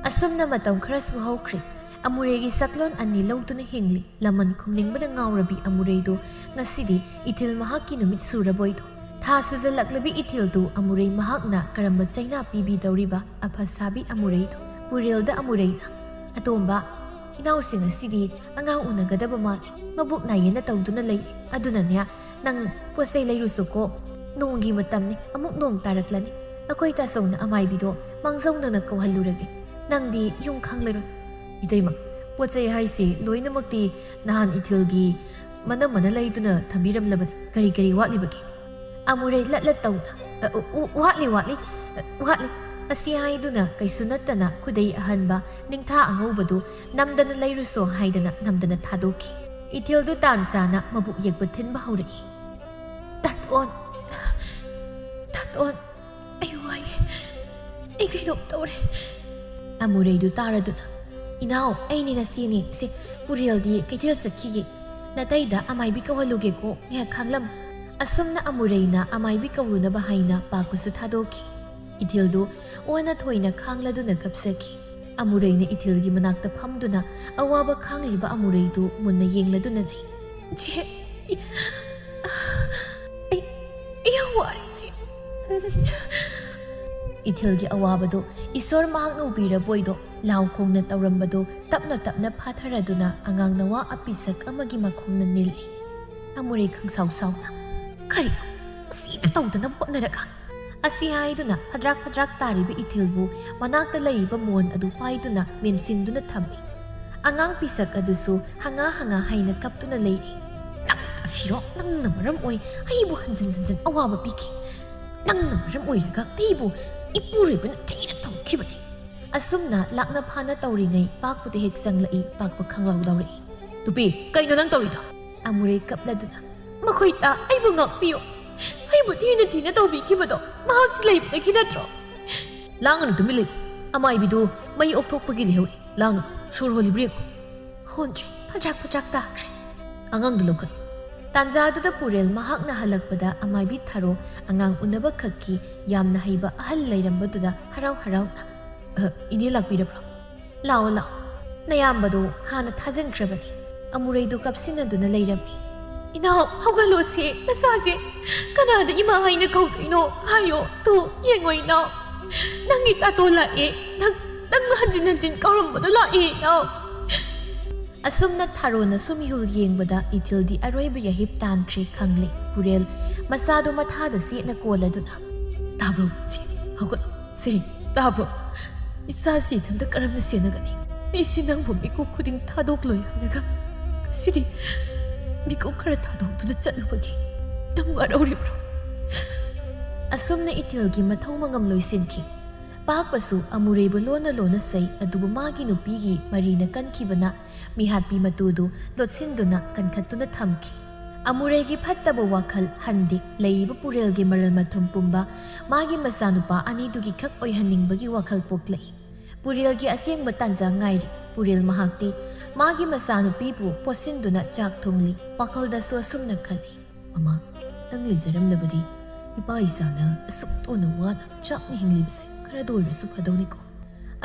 ꯑꯁꯨꯝꯅ ꯃꯇꯝ ꯈꯔꯁꯨ ꯍꯧꯈ꯭ꯔꯦ꯫ ꯑꯃꯨꯔꯩꯒꯤ ꯁꯛꯂꯣꯟ ꯑꯅꯤ ꯂꯧꯗꯨꯅ ꯍꯤꯡꯂꯤ꯫ ꯂꯃꯟ ꯈꯨꯝꯅꯤꯡꯕꯅ ꯉꯥꯎꯔꯕꯤ ꯑꯃꯨꯔꯩꯗꯨ ꯉꯁꯤꯗꯤ ꯏꯊꯤꯜ ꯃꯍꯥꯛꯀꯤ ꯅꯨꯃꯤꯠ ꯁꯨꯔꯕꯣꯏꯗꯣ꯫ ꯊꯥ ꯁꯨꯖꯜꯂꯛꯂꯕꯤ ꯏꯊꯤꯜꯗꯨ ꯑꯃꯨꯔꯩ ꯃꯍꯥꯛꯅ ꯀꯔꯝꯕ ꯆꯩꯅꯥ ꯄꯤꯕꯤꯗꯧꯔꯤꯕ? ꯑꯐ ꯁꯥꯕꯤ ꯑꯃꯨꯔꯩꯗꯨ꯫ ꯄꯨꯔꯦꯜꯗ ꯑꯃꯨꯔꯩꯅ, "ꯑꯇꯣꯝꯕ, ꯏꯅꯥꯎꯁꯤ ꯉꯁꯤꯗꯤ ꯑꯉꯥꯡ ꯎꯅꯒꯗꯕ ꯃꯥꯜꯂꯤ꯫ ꯃꯕꯨꯛ ꯅꯥꯏꯌꯦꯅ ꯇꯧꯗꯨꯅ ꯂꯩ꯫ ꯑꯗꯨꯅꯅꯦ, ꯅꯪ ꯄꯣꯠ ꯆꯩ ꯂꯩꯔꯨꯆꯣꯀꯣ꯫ ꯅꯣꯡꯒꯤ ꯃꯇꯝꯅꯤ, ꯑꯃꯨꯛ ꯅꯣꯡ ꯇꯥꯔꯛꯂꯅꯤ꯫ ꯑꯩꯈꯣꯏ ꯇꯥꯆꯧꯅ ꯑꯃꯥꯏꯕꯤꯗꯣ ꯃꯥꯡꯖꯧꯅꯅ ꯀꯧꯍꯜꯂꯨꯔꯒꯦ꯫ ꯅꯪꯗꯤ ꯌꯨꯝ ꯈꯪꯂꯔꯣꯏ꯫" "ꯏꯇꯩꯃ, ꯄꯣꯠ ꯆꯩ ꯍꯥꯏꯁꯦ ꯂꯣꯏꯅꯃꯛꯇꯤ ꯅꯍꯥꯟ ꯏꯊꯤꯜꯒꯤ ꯃꯅꯝꯃꯅ ꯂꯩꯗꯨꯅ ꯊꯝꯕꯤꯔꯝꯂꯕꯅꯤ꯫ ꯀꯔꯤ ꯀꯔꯤ ꯋꯥꯠꯂꯤꯕꯒꯦ?" ꯑꯃꯨꯔꯩ ꯂꯠ ꯂꯠ ꯇꯧꯅ, "ꯑ, ꯎ, ꯎ, ꯋꯥꯠꯂꯤ, ꯋꯥꯠꯂꯤ, ꯑ, ꯋꯥꯠꯂꯤ" ꯑꯁꯤ ꯍꯥꯏꯗꯨꯅ ꯀꯩꯁꯨ ꯅꯠꯇꯅ ꯈꯨꯗꯩ ꯑꯍꯟꯕ ꯅꯤꯡꯊꯥ ꯑꯉꯧꯕꯗꯨ ꯅꯝꯗꯅ ꯂꯩꯔꯨꯆꯣ ꯍꯥꯏꯗꯅ ꯅꯝꯗꯅ ꯊꯥꯗꯣꯛꯈꯤ꯫ ꯏꯊꯤꯜꯗꯨ ꯇꯥꯟ ꯆꯥꯅ ꯃꯕꯨꯛ ꯌꯦꯛꯄ ꯊꯤꯟꯕ ꯍꯧꯔꯛꯏ꯫ "ꯇꯥꯇꯣꯟ, ꯇꯥꯇꯣꯟ, ꯑꯩ ꯋꯥꯏꯌꯦ꯫ ꯑꯩ ꯀꯩꯅꯣꯝ ꯇꯧꯔꯦ꯫" ꯑꯃꯨꯔꯩꯗꯨ ꯇꯥꯔꯗꯨꯅ, "ꯏꯅꯥꯎ, ꯑꯩꯅꯤ ꯅꯆꯦꯅꯤ꯫ ꯁꯦ, ꯄꯨꯔꯦꯜꯗꯤ ꯀꯩꯊꯦꯜ ꯆꯠꯈꯤꯌꯦ꯫ ꯅꯇꯩꯗ ꯑꯃꯥꯏꯕꯤ ꯀꯧꯍꯜꯂꯨꯒꯦꯀꯣ, ꯉꯥꯏꯍꯥꯛ ꯈꯥꯡꯂꯝ꯫" ꯑꯁꯨꯝꯅ ꯑꯃꯨꯔꯩꯅ ꯑꯃꯥꯏꯕꯤ ꯀꯧꯔꯨꯅꯕ ꯍꯥꯏꯅ ꯄꯥꯛꯄꯁꯨ ꯊꯥꯗꯣꯛꯈꯤ꯫ ꯏꯊꯤꯜꯗꯨ ꯑꯣꯟꯅ ꯊꯣꯏꯅ ꯈꯥꯡꯂꯗꯨꯅ ꯀꯞꯆꯈꯤ꯫ ꯑꯃꯨꯔꯩꯅ ꯏꯊꯤꯜꯒꯤ ꯃꯅꯥꯛꯇ ꯐꯝꯗꯨꯅ ꯑꯋꯥꯕ ꯈꯥꯡꯂꯤꯕ ꯑꯃꯨꯔꯩꯗꯨ ꯃꯨꯟꯅ ꯌꯦꯡꯂꯗꯨꯅ ꯂꯩ꯫ "ꯆꯦ, ꯑꯩ, ꯑꯩ, ꯑꯩ ꯌꯥꯝ ꯋꯥꯔꯦ, ꯆꯦ꯫" ꯏꯊꯤꯜꯒꯤ ꯑꯋꯥꯕꯗꯨ ꯏꯁꯣꯔ ꯃꯍꯥꯛꯅ ꯎꯕꯤꯔꯕꯣꯏꯗꯣ ꯂꯥꯎ ꯈꯣꯡꯅ ꯇꯧꯔꯝꯕꯗꯨ ꯇꯞꯅ ꯇꯞꯅ ꯐꯥꯊꯔꯗꯨꯅ ꯑꯉꯥꯡ ꯅꯋꯥ ꯑꯄꯤꯁꯛ ꯑꯃꯒꯤ ꯃꯈꯣꯡꯅ ꯅꯤꯜꯂꯤ꯫ ꯑꯃꯨꯔꯩ ꯈꯪꯁꯥꯎ ꯁꯥꯎꯅ, "ꯀꯔꯤꯅꯣ? ꯁꯤꯗ ꯇꯧꯗꯅꯕ ꯍꯣꯠꯅꯔꯒ?" ꯑꯁꯤ ꯍꯥꯏꯗꯨꯅ ꯐꯗ꯭ꯔꯥꯛ ꯐꯗ꯭ꯔꯥꯛ ꯇꯥꯔꯤꯕ ꯏꯊꯤꯜꯕꯨ ꯃꯅꯥꯛꯇ ꯂꯩꯔꯤꯕ ꯃꯣꯟ ꯑꯗꯨ ꯄꯥꯏꯗꯨꯅ ꯃꯦꯟꯁꯤꯟꯗꯨꯅ ꯊꯝꯃꯤ꯫ ꯑꯉꯥꯡ ꯄꯤꯁꯛ ꯑꯗꯨꯁꯨ ꯍꯪꯉꯥ ꯍꯪꯉꯥ ꯍꯥꯏꯅ ꯀꯞꯇꯨꯅ ꯂꯩꯔꯤ꯫ "ꯅꯪ ꯇꯁꯤꯔꯣ? ꯅꯪꯅ ꯃꯔꯝ ꯑꯣꯏ ꯑꯩꯕꯨ ꯍꯟꯖꯤꯟ ꯍꯟꯖꯤꯟ ꯑꯋꯥꯕ ꯄꯤꯈꯤ꯫ ꯅꯪꯅ ꯃꯔꯝ ꯑꯣꯏꯔꯒ ꯑꯩꯕꯨ ꯏꯄꯨꯔꯣꯏꯕꯅ ꯊꯤꯅ ꯊꯝꯈꯤꯕꯅꯤ꯫" ꯑꯁꯨꯝꯅ ꯂꯥꯛꯅ ꯐꯥꯅ ꯇꯧꯔꯤꯉꯩ ꯄꯥꯛꯄꯗ ꯍꯦꯛ ꯆꯪꯂꯛꯏ꯫ ꯄꯥꯛꯄ ꯈꯪꯂꯥꯎꯗꯧꯔꯛꯏ꯫ "ꯅꯨꯄꯤ, ꯀꯩꯅꯣ ꯅꯪ ꯇꯧꯔꯤꯗꯣ?" ꯑꯃꯨꯔꯩ ꯀꯞꯂꯗꯨꯅ, "ꯃꯈꯣꯏ ꯇ ꯑꯩꯕꯨ ꯉꯥꯛꯄꯤꯌꯨ꯫ ꯑꯩꯕꯨ ꯊꯤꯅ ꯊꯤꯅ ꯇꯧꯕꯤꯈꯤꯕꯗꯣ ꯃꯍꯥꯛꯁꯨ ꯂꯩꯕꯗꯒꯤ ꯅꯠꯇ꯭ꯔꯣ?" "ꯂꯥꯡꯒꯅꯨ, ꯇꯨꯃꯤꯟ ꯂꯩꯌꯨ꯫ ꯑꯃꯥꯏꯕꯤꯗꯨ ꯃꯩ ꯑꯣꯛꯊꯣꯛꯄꯒꯤ ꯂꯩꯍꯧꯔꯤ꯫ ꯂꯥꯡꯒꯅꯨ, ꯁꯣꯔ ꯍꯣꯜꯂꯤꯕ꯭ꯔꯥ ꯌꯦꯡꯉꯨ꯫" "ꯍꯣꯟꯗ꯭ꯔꯦ, ꯐꯗ꯭ꯔꯥꯛ ꯐꯗ꯭ꯔꯥꯛ ꯇꯥꯈ꯭ꯔꯦ꯫" "ꯑꯉꯥꯡꯗꯨ ꯂꯧꯈꯠꯂꯨ꯫" ꯇꯥꯟꯖꯥꯗꯨꯗ ꯄꯨꯔꯦꯜ ꯃꯍꯥꯛꯅ ꯍꯜꯂꯛꯄꯗ ꯑꯃꯥꯏꯕꯤ ꯊꯥꯔꯣ ꯑꯉꯥꯡ ꯎꯅꯕ ꯈꯛꯀꯤ ꯌꯥꯝꯅ ꯍꯩꯕ ꯑꯍꯜ ꯂꯩꯔꯝꯕꯗꯨꯗ ꯍꯔꯥꯎ ꯍꯔꯥꯎꯅ, "ꯑ, ꯏꯅꯦ ꯂꯥꯛꯄꯤꯔꯕ꯭ꯔꯣ? ꯂꯥꯛꯑꯣ, ꯂꯥꯛꯑꯣ꯫" ꯅꯌꯥꯝꯕꯗꯣ ꯍꯥꯟꯅ ꯊꯥꯖꯤꯟꯈ꯭ꯔꯕꯅꯤ꯫ ꯑꯃꯨꯔꯩꯗꯨ ꯀꯞꯁꯤꯟꯅꯗꯨꯅ ꯂꯩꯔꯝꯃꯤ꯫ "ꯏꯅꯥꯎ, ꯍꯧꯒꯠꯂꯣꯁꯦ, ꯅꯁꯥꯁꯦ ꯀꯅꯥꯗ ꯏꯃꯥ ꯍꯥꯏꯅ ꯀꯧꯗꯣꯏꯅꯣ? ꯍꯥꯏꯌꯣ, ꯇꯨ, ꯌꯦꯡꯉꯣ ꯏꯅꯥꯎ, ꯅꯪꯒꯤ ꯇꯥꯇꯣ ꯂꯥꯛꯑꯦ, ꯅꯪ, ꯅꯪ ꯍꯟꯖꯤꯟ ꯍꯟꯖꯤꯟ ꯀꯧꯔꯝꯕꯗꯣ ꯂꯥꯛꯑꯦ ꯏꯅꯥꯎ꯫" ꯑꯁꯨꯝꯅ ꯊꯥꯔꯣꯅꯁꯨ ꯃꯤꯍꯨꯜ ꯌꯦꯡꯕꯗ ꯏꯊꯤꯜꯗꯤ ꯑꯔꯣꯏꯕ ꯌꯥꯍꯤꯞ ꯇꯥꯟꯈ꯭ꯔꯦ ꯈꯪꯂꯦ꯫ ꯄꯨꯔꯦꯜ ꯃꯆꯥꯗꯨ ꯃꯊꯥꯗ ꯆꯦꯠꯅ ꯀꯣꯜꯂꯗꯨꯅ, "ꯇꯥꯕ꯭ꯔꯣ, ꯆꯦ? ꯍꯧꯒꯠꯂꯣ, ꯆꯦ, ꯇꯥꯕ꯭ꯔꯣ? ꯏꯆꯥꯁꯤ ꯏꯊꯟꯇ ꯀꯔꯝꯅ ꯁꯦꯟꯅꯒꯅꯤ? ꯑꯩꯁꯤ ꯅꯪꯕꯨ ꯃꯤꯀꯨꯞ ꯈꯨꯗꯤꯡ ꯊꯥꯗꯣꯛꯂꯣꯏ ꯍꯥꯏꯔꯒ ꯉꯁꯤꯗꯤ ꯃꯤꯀꯨꯞ ꯈꯔ ꯊꯥꯗꯣꯛꯇꯨꯅ ꯆꯠꯂꯨꯕꯒꯤ ꯅꯪ ꯋꯥꯔꯧꯔꯤꯕ꯭ꯔꯣ?" ꯑꯁꯨꯝꯅ ꯏꯊꯤꯜꯒꯤ ꯃꯊꯧ ꯃꯉꯝ ꯂꯣꯏꯁꯤꯟꯈꯤ꯫ ꯄꯥꯛꯄꯁꯨ ꯑꯃꯨꯔꯩꯕꯨ ꯂꯣꯟꯅ ꯂꯣꯟꯅ ꯆꯩ, ꯑꯗꯨꯕꯨ ꯃꯥꯒꯤ ꯅꯨꯄꯤꯒꯤ ꯃꯔꯤꯅ ꯀꯟꯈꯤꯕꯅ ꯃꯤꯍꯥꯠꯄꯤ ꯃꯇꯨꯗꯨ ꯂꯣꯠꯁꯤꯟꯗꯨꯅ ꯀꯟꯈꯠꯇꯨꯅ ꯊꯝꯈꯤ꯫ ꯑꯃꯨꯔꯩꯒꯤ ꯐꯠꯇꯕ ꯋꯥꯈꯜ ꯍꯟꯗꯦ꯫ ꯂꯩꯔꯤꯕ ꯄꯨꯔꯦꯜꯒꯤ ꯃꯔꯜ ꯃꯊꯨꯝ ꯄꯨꯝꯕ ꯃꯥꯒꯤ ꯃꯆꯥꯅꯨꯄꯥ ꯑꯅꯤꯗꯨꯒꯤ ꯈꯛ ꯑꯣꯏꯍꯟꯅꯤꯡꯕꯒꯤ ꯋꯥꯈꯜ ꯄꯣꯛꯂꯛꯏ꯫ ꯄꯨꯔꯦꯜꯒꯤ ꯑꯁꯦꯡꯕ ꯇꯥꯟꯖꯥ ꯉꯥꯏꯔꯤ꯫ ꯄꯨꯔꯦꯜ ꯃꯍꯥꯛꯇꯤ ꯃꯥꯒꯤ ꯃꯆꯥꯅꯨꯄꯤꯕꯨ ꯄꯣꯠꯁꯤꯟꯗꯨꯅ ꯆꯥꯛ ꯊꯣꯡꯂꯤ꯫ ꯋꯥꯈꯜꯗꯁꯨ ꯑꯁꯨꯝꯅ ꯈꯜꯂꯤ, "ꯃꯃꯥ, ꯅꯪ ꯂꯩꯖꯔꯝꯂꯕꯗꯤ ꯏꯄꯥ ꯏꯆꯥꯅ ꯑꯁꯨꯛ ꯇꯣꯟꯅ ꯋꯥꯅ ꯆꯥꯛꯅ ꯍꯤꯡꯂꯤꯕꯁꯦ ꯈꯔꯗ ꯑꯣꯏꯔꯁꯨ ꯐꯗꯧꯅꯤꯀꯣ"꯫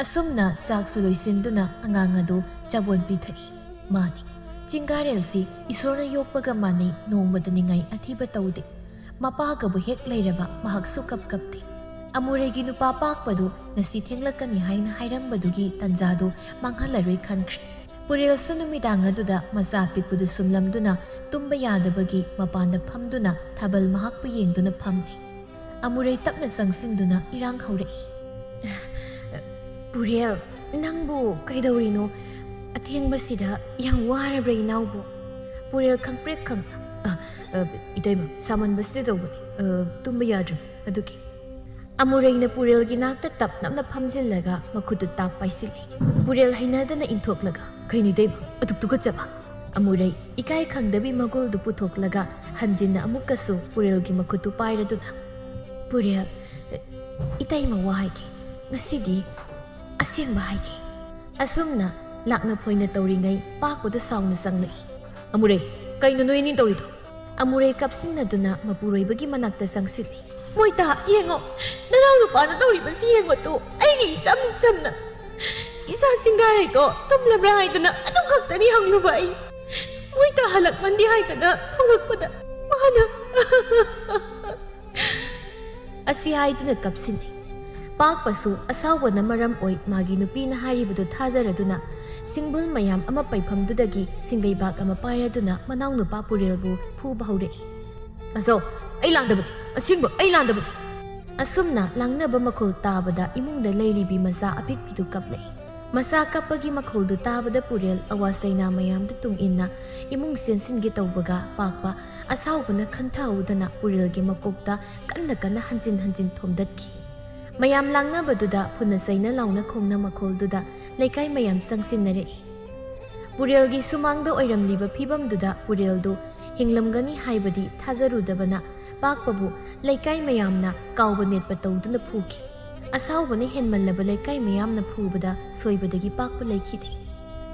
ꯑꯁꯨꯝꯅ ꯆꯥꯛꯁꯨ ꯂꯣꯏꯁꯤꯟꯗꯨꯅ ꯑꯉꯥꯡ ꯑꯗꯨ ꯆꯕꯣꯟ ꯄꯤꯊꯛꯏ꯫ ꯃꯥꯅꯤ, ꯆꯤꯡꯒꯥꯔꯦꯜꯁꯤ ꯏꯁꯣꯔꯅ ꯌꯣꯛꯄꯒ ꯃꯥꯟꯅꯩ, ꯅꯣꯡꯃꯇ ꯅꯤꯡꯉꯥꯏ ꯑꯊꯤꯕ ꯇꯧꯗꯦ꯫ ꯃꯄꯥꯒꯕꯨ ꯍꯦꯛ ꯂꯩꯔꯕ ꯃꯍꯥꯛꯁꯨ ꯀꯞ ꯀꯞꯇꯦ꯫ ꯑꯃꯨꯔꯩꯒꯤ ꯅꯨꯄꯥ ꯄꯥꯛꯄꯗꯨ ꯉꯁꯤ ꯊꯦꯡꯂꯛꯀꯅꯤ ꯍꯥꯏꯅ ꯍꯥꯏꯔꯝꯕꯗꯨꯒꯤ ꯇꯟꯖꯥꯗꯨ ꯃꯥꯡꯍꯜꯂꯔꯣꯏ ꯈꯟꯈ꯭ꯔꯦ꯫ ꯄꯨꯔꯦꯜꯁꯨ ꯅꯨꯃꯤꯗꯥꯡ ꯑꯗꯨꯗ ꯃꯆꯥ ꯑꯄꯤꯛꯄꯗꯨ ꯁꯨꯝꯂꯝꯗꯨꯅ ꯇꯨꯝꯕ ꯌꯥꯗꯕꯒꯤ ꯃꯄꯥꯟꯗ ꯐꯝꯗꯨꯅ ꯊꯥꯕꯜ ꯃꯍꯥꯛꯄꯨ ꯌꯦꯡꯗꯨꯅ ꯐꯝꯂꯤ꯫ ꯑꯃꯨꯔꯩ ꯇꯞꯅ ꯆꯪꯁꯤꯟꯗꯨꯅ ꯏꯔꯥꯡ ꯍꯧꯔꯛꯏ꯫ "ꯄꯨꯔꯦꯜ, ꯅꯪꯕꯨ ꯀꯩꯗꯧꯔꯤꯅꯣ? ꯑꯊꯦꯡꯕꯁꯤꯗ ꯌꯥꯝ ꯋꯥꯔꯕ꯭ꯔꯥ ꯏꯅꯥꯎꯕꯨ?" ꯄꯨꯔꯦꯜ ꯈꯪꯄ꯭ꯔꯦꯛ ꯈꯪ-, "ꯑ, ꯑ, ꯏꯇꯩꯃ, ꯁꯥꯃꯟꯕꯁꯤꯗ ꯇꯧꯕꯅꯤ꯫ ꯑ, ꯇꯨꯝꯕ ꯌꯥꯗ꯭ꯔꯤ, ꯑꯗꯨꯒꯤ"꯫ ꯑꯃꯨꯔꯩꯅ ꯄꯨꯔꯦꯜꯒꯤ ꯅꯥꯛꯇ ꯇꯞ ꯅꯞꯅ ꯐꯝꯖꯤꯜꯂꯒ ꯃꯈꯨꯠꯇꯨ ꯇꯥꯛ ꯄꯥꯏꯁꯤꯜꯂꯤ꯫ ꯄꯨꯔꯦꯜ ꯍꯩꯅꯗꯅ ꯏꯟꯊꯣꯛꯂꯒ, "ꯀꯩꯅꯣ ꯏꯇꯩꯃ, ꯑꯗꯨꯛ ꯇꯨꯀꯠꯆꯕ?" ꯑꯃꯨꯔꯩ ꯏꯀꯥꯏ ꯈꯪꯗꯕꯤ ꯃꯒꯨꯜꯗꯨ ꯄꯨꯊꯣꯛꯂꯒ ꯍꯟꯖꯤꯟꯅ ꯑꯃꯨꯛꯀꯁꯨ ꯄꯨꯔꯦꯜꯒꯤ ꯃꯈꯨꯠꯇꯨ ꯄꯥꯏꯔꯗꯨꯅ, "ꯄꯨꯔꯦꯜ, ꯏꯇꯩꯃ ꯋꯥ ꯍꯥꯏꯒꯦ, ꯉꯁꯤꯗꯤ ꯑꯁꯦꯡꯕ ꯍꯥꯏꯒꯦ"꯫ ꯑꯁꯨꯝꯅ ꯂꯥꯛꯅ ꯐꯣꯏꯅ ꯇꯧꯔꯤꯉꯩ ꯄꯥꯛꯄꯗꯨ ꯁꯥꯎꯅ ꯆꯪꯂꯛꯏ꯫ "ꯑꯃꯨꯔꯩ, ꯀꯩꯅꯣ ꯅꯣꯏ ꯑꯅꯤ ꯇꯧꯔꯤꯗꯣ?" ꯑꯃꯨꯔꯩ ꯀꯞꯁꯤꯟꯅꯗꯨꯅ ꯃꯄꯨꯔꯣꯏꯕꯒꯤ ꯃꯅꯥꯛꯇ ꯆꯪꯁꯤꯜꯂꯤ꯫ "ꯃꯣꯏꯇꯥ, ꯌꯦꯡꯉꯣ, ꯅꯅꯥꯎ ꯅꯨꯄꯥꯅ ꯇꯧꯔꯤꯕꯁꯤ ꯌꯦꯡꯉꯣ ꯇꯨ, ꯑꯩꯒꯤ ꯏꯆꯝ ꯆꯝꯅ ꯏꯆꯥ ꯆꯤꯡꯒꯥꯔꯩꯗꯣ ꯇꯨꯝꯂꯕ꯭ꯔꯥ ꯍꯥꯏꯗꯅ ꯑꯗꯨ ꯈꯛꯇꯅꯤ ꯍꯪꯂꯨꯕ ꯑꯩ꯫ ꯃꯣꯏꯇꯥ ꯍꯜꯂꯛꯃꯟꯗꯦ ꯍꯥꯏꯗꯅ ꯊꯣꯛꯂꯛꯄꯗ ꯃꯥꯅ" ꯑꯁꯤ ꯍꯥꯏꯗꯨꯅ ꯀꯞꯁꯤꯟꯅꯩ꯫ ꯄꯥꯛꯄꯁꯨ ꯑꯁꯥꯎꯕꯅ ꯃꯔꯝ ꯑꯣꯏ ꯃꯥꯒꯤ ꯅꯨꯄꯤꯅ ꯍꯥꯏꯔꯤꯕꯗꯨ ꯊꯥꯖꯔꯗꯨꯅ ꯁꯤꯡꯕꯨꯜ ꯃꯌꯥꯝ ꯑꯃ ꯄꯩꯐꯝꯗꯨꯗꯒꯤ ꯁꯤꯡꯒꯩꯕꯥꯛ ꯑꯃ ꯄꯥꯏꯔꯗꯨꯅ ꯃꯅꯥꯎꯅꯨꯄꯥ ꯄꯨꯔꯦꯜꯕꯨ ꯐꯨꯕ ꯍꯧꯔꯛꯏ꯫ "ꯑꯆꯧ, ꯑꯩ ꯂꯥꯟꯗꯕꯅꯤ, ꯑꯁꯦꯡꯕ ꯑꯩ ꯂꯥꯟꯗꯕꯅꯤ"꯫ ꯑꯁꯨꯝꯅ ꯂꯥꯡꯅꯕ ꯃꯈꯣꯜ ꯇꯥꯕꯗ ꯏꯃꯨꯡꯗ ꯂꯩꯔꯤꯕꯤ ꯃꯆꯥ ꯑꯄꯤꯛꯄꯤꯗꯨ ꯀꯞꯂꯛꯏ꯫ ꯃꯆꯥ ꯀꯞꯄꯒꯤ ꯃꯈꯣꯜꯗꯨ ꯇꯥꯕꯗ ꯄꯨꯔꯦꯜ ꯑꯋꯥ ꯆꯩꯅꯥ ꯃꯌꯥꯝꯗꯨ ꯇꯨꯡ ꯏꯟꯅ ꯏꯃꯨꯡ ꯆꯦꯟꯁꯤꯟꯒꯦ ꯇꯧꯕꯒ ꯄꯥꯛꯄ ꯑꯁꯥꯎꯕꯅ ꯈꯟꯊꯍꯧꯗꯅ ꯄꯨꯔꯦꯜꯒꯤ ꯃꯀꯣꯛꯇ ꯀꯟꯅ ꯀꯟꯅ ꯍꯟꯖꯤꯟ ꯍꯟꯖꯤꯟ ꯊꯣꯝꯗꯠꯈꯤ꯫ ꯃꯌꯥꯝ ꯂꯥꯡꯅꯕꯗꯨꯗ ꯐꯨꯅ ꯆꯩꯅ ꯂꯥꯎꯅ ꯈꯣꯡꯅ ꯃꯈꯣꯜꯗꯨꯗ ꯂꯩꯀꯥꯏ ꯃꯌꯥꯝ ꯆꯪꯁꯤꯟꯅꯔꯛꯏ꯫ ꯄꯨꯔꯦꯜꯒꯤ ꯁꯨꯃꯥꯡꯗ ꯑꯣꯏꯔꯝꯂꯤꯕ ꯐꯤꯕꯝꯗꯨꯗ ꯄꯨꯔꯦꯜꯗꯨ ꯍꯤꯡꯂꯝꯒꯅꯤ ꯍꯥꯏꯕꯗꯤ ꯊꯥꯖꯔꯨꯗꯕꯅ ꯄꯥꯛꯄꯕꯨ ꯂꯩꯀꯥꯏ ꯃꯌꯥꯝꯅ ꯀꯥꯎꯕ ꯅꯦꯠꯄ ꯇꯧꯗꯨꯅ ꯐꯨꯈꯤ꯫ ꯑꯁꯥꯎꯕꯅ ꯍꯦꯟꯃꯜꯂꯕ ꯂꯩꯀꯥꯏ ꯃꯌꯥꯝꯅ ꯐꯨꯕꯗ ꯁꯣꯏꯕꯗꯒꯤ ꯄꯥꯛꯄ ꯂꯩꯈꯤꯗꯦ꯫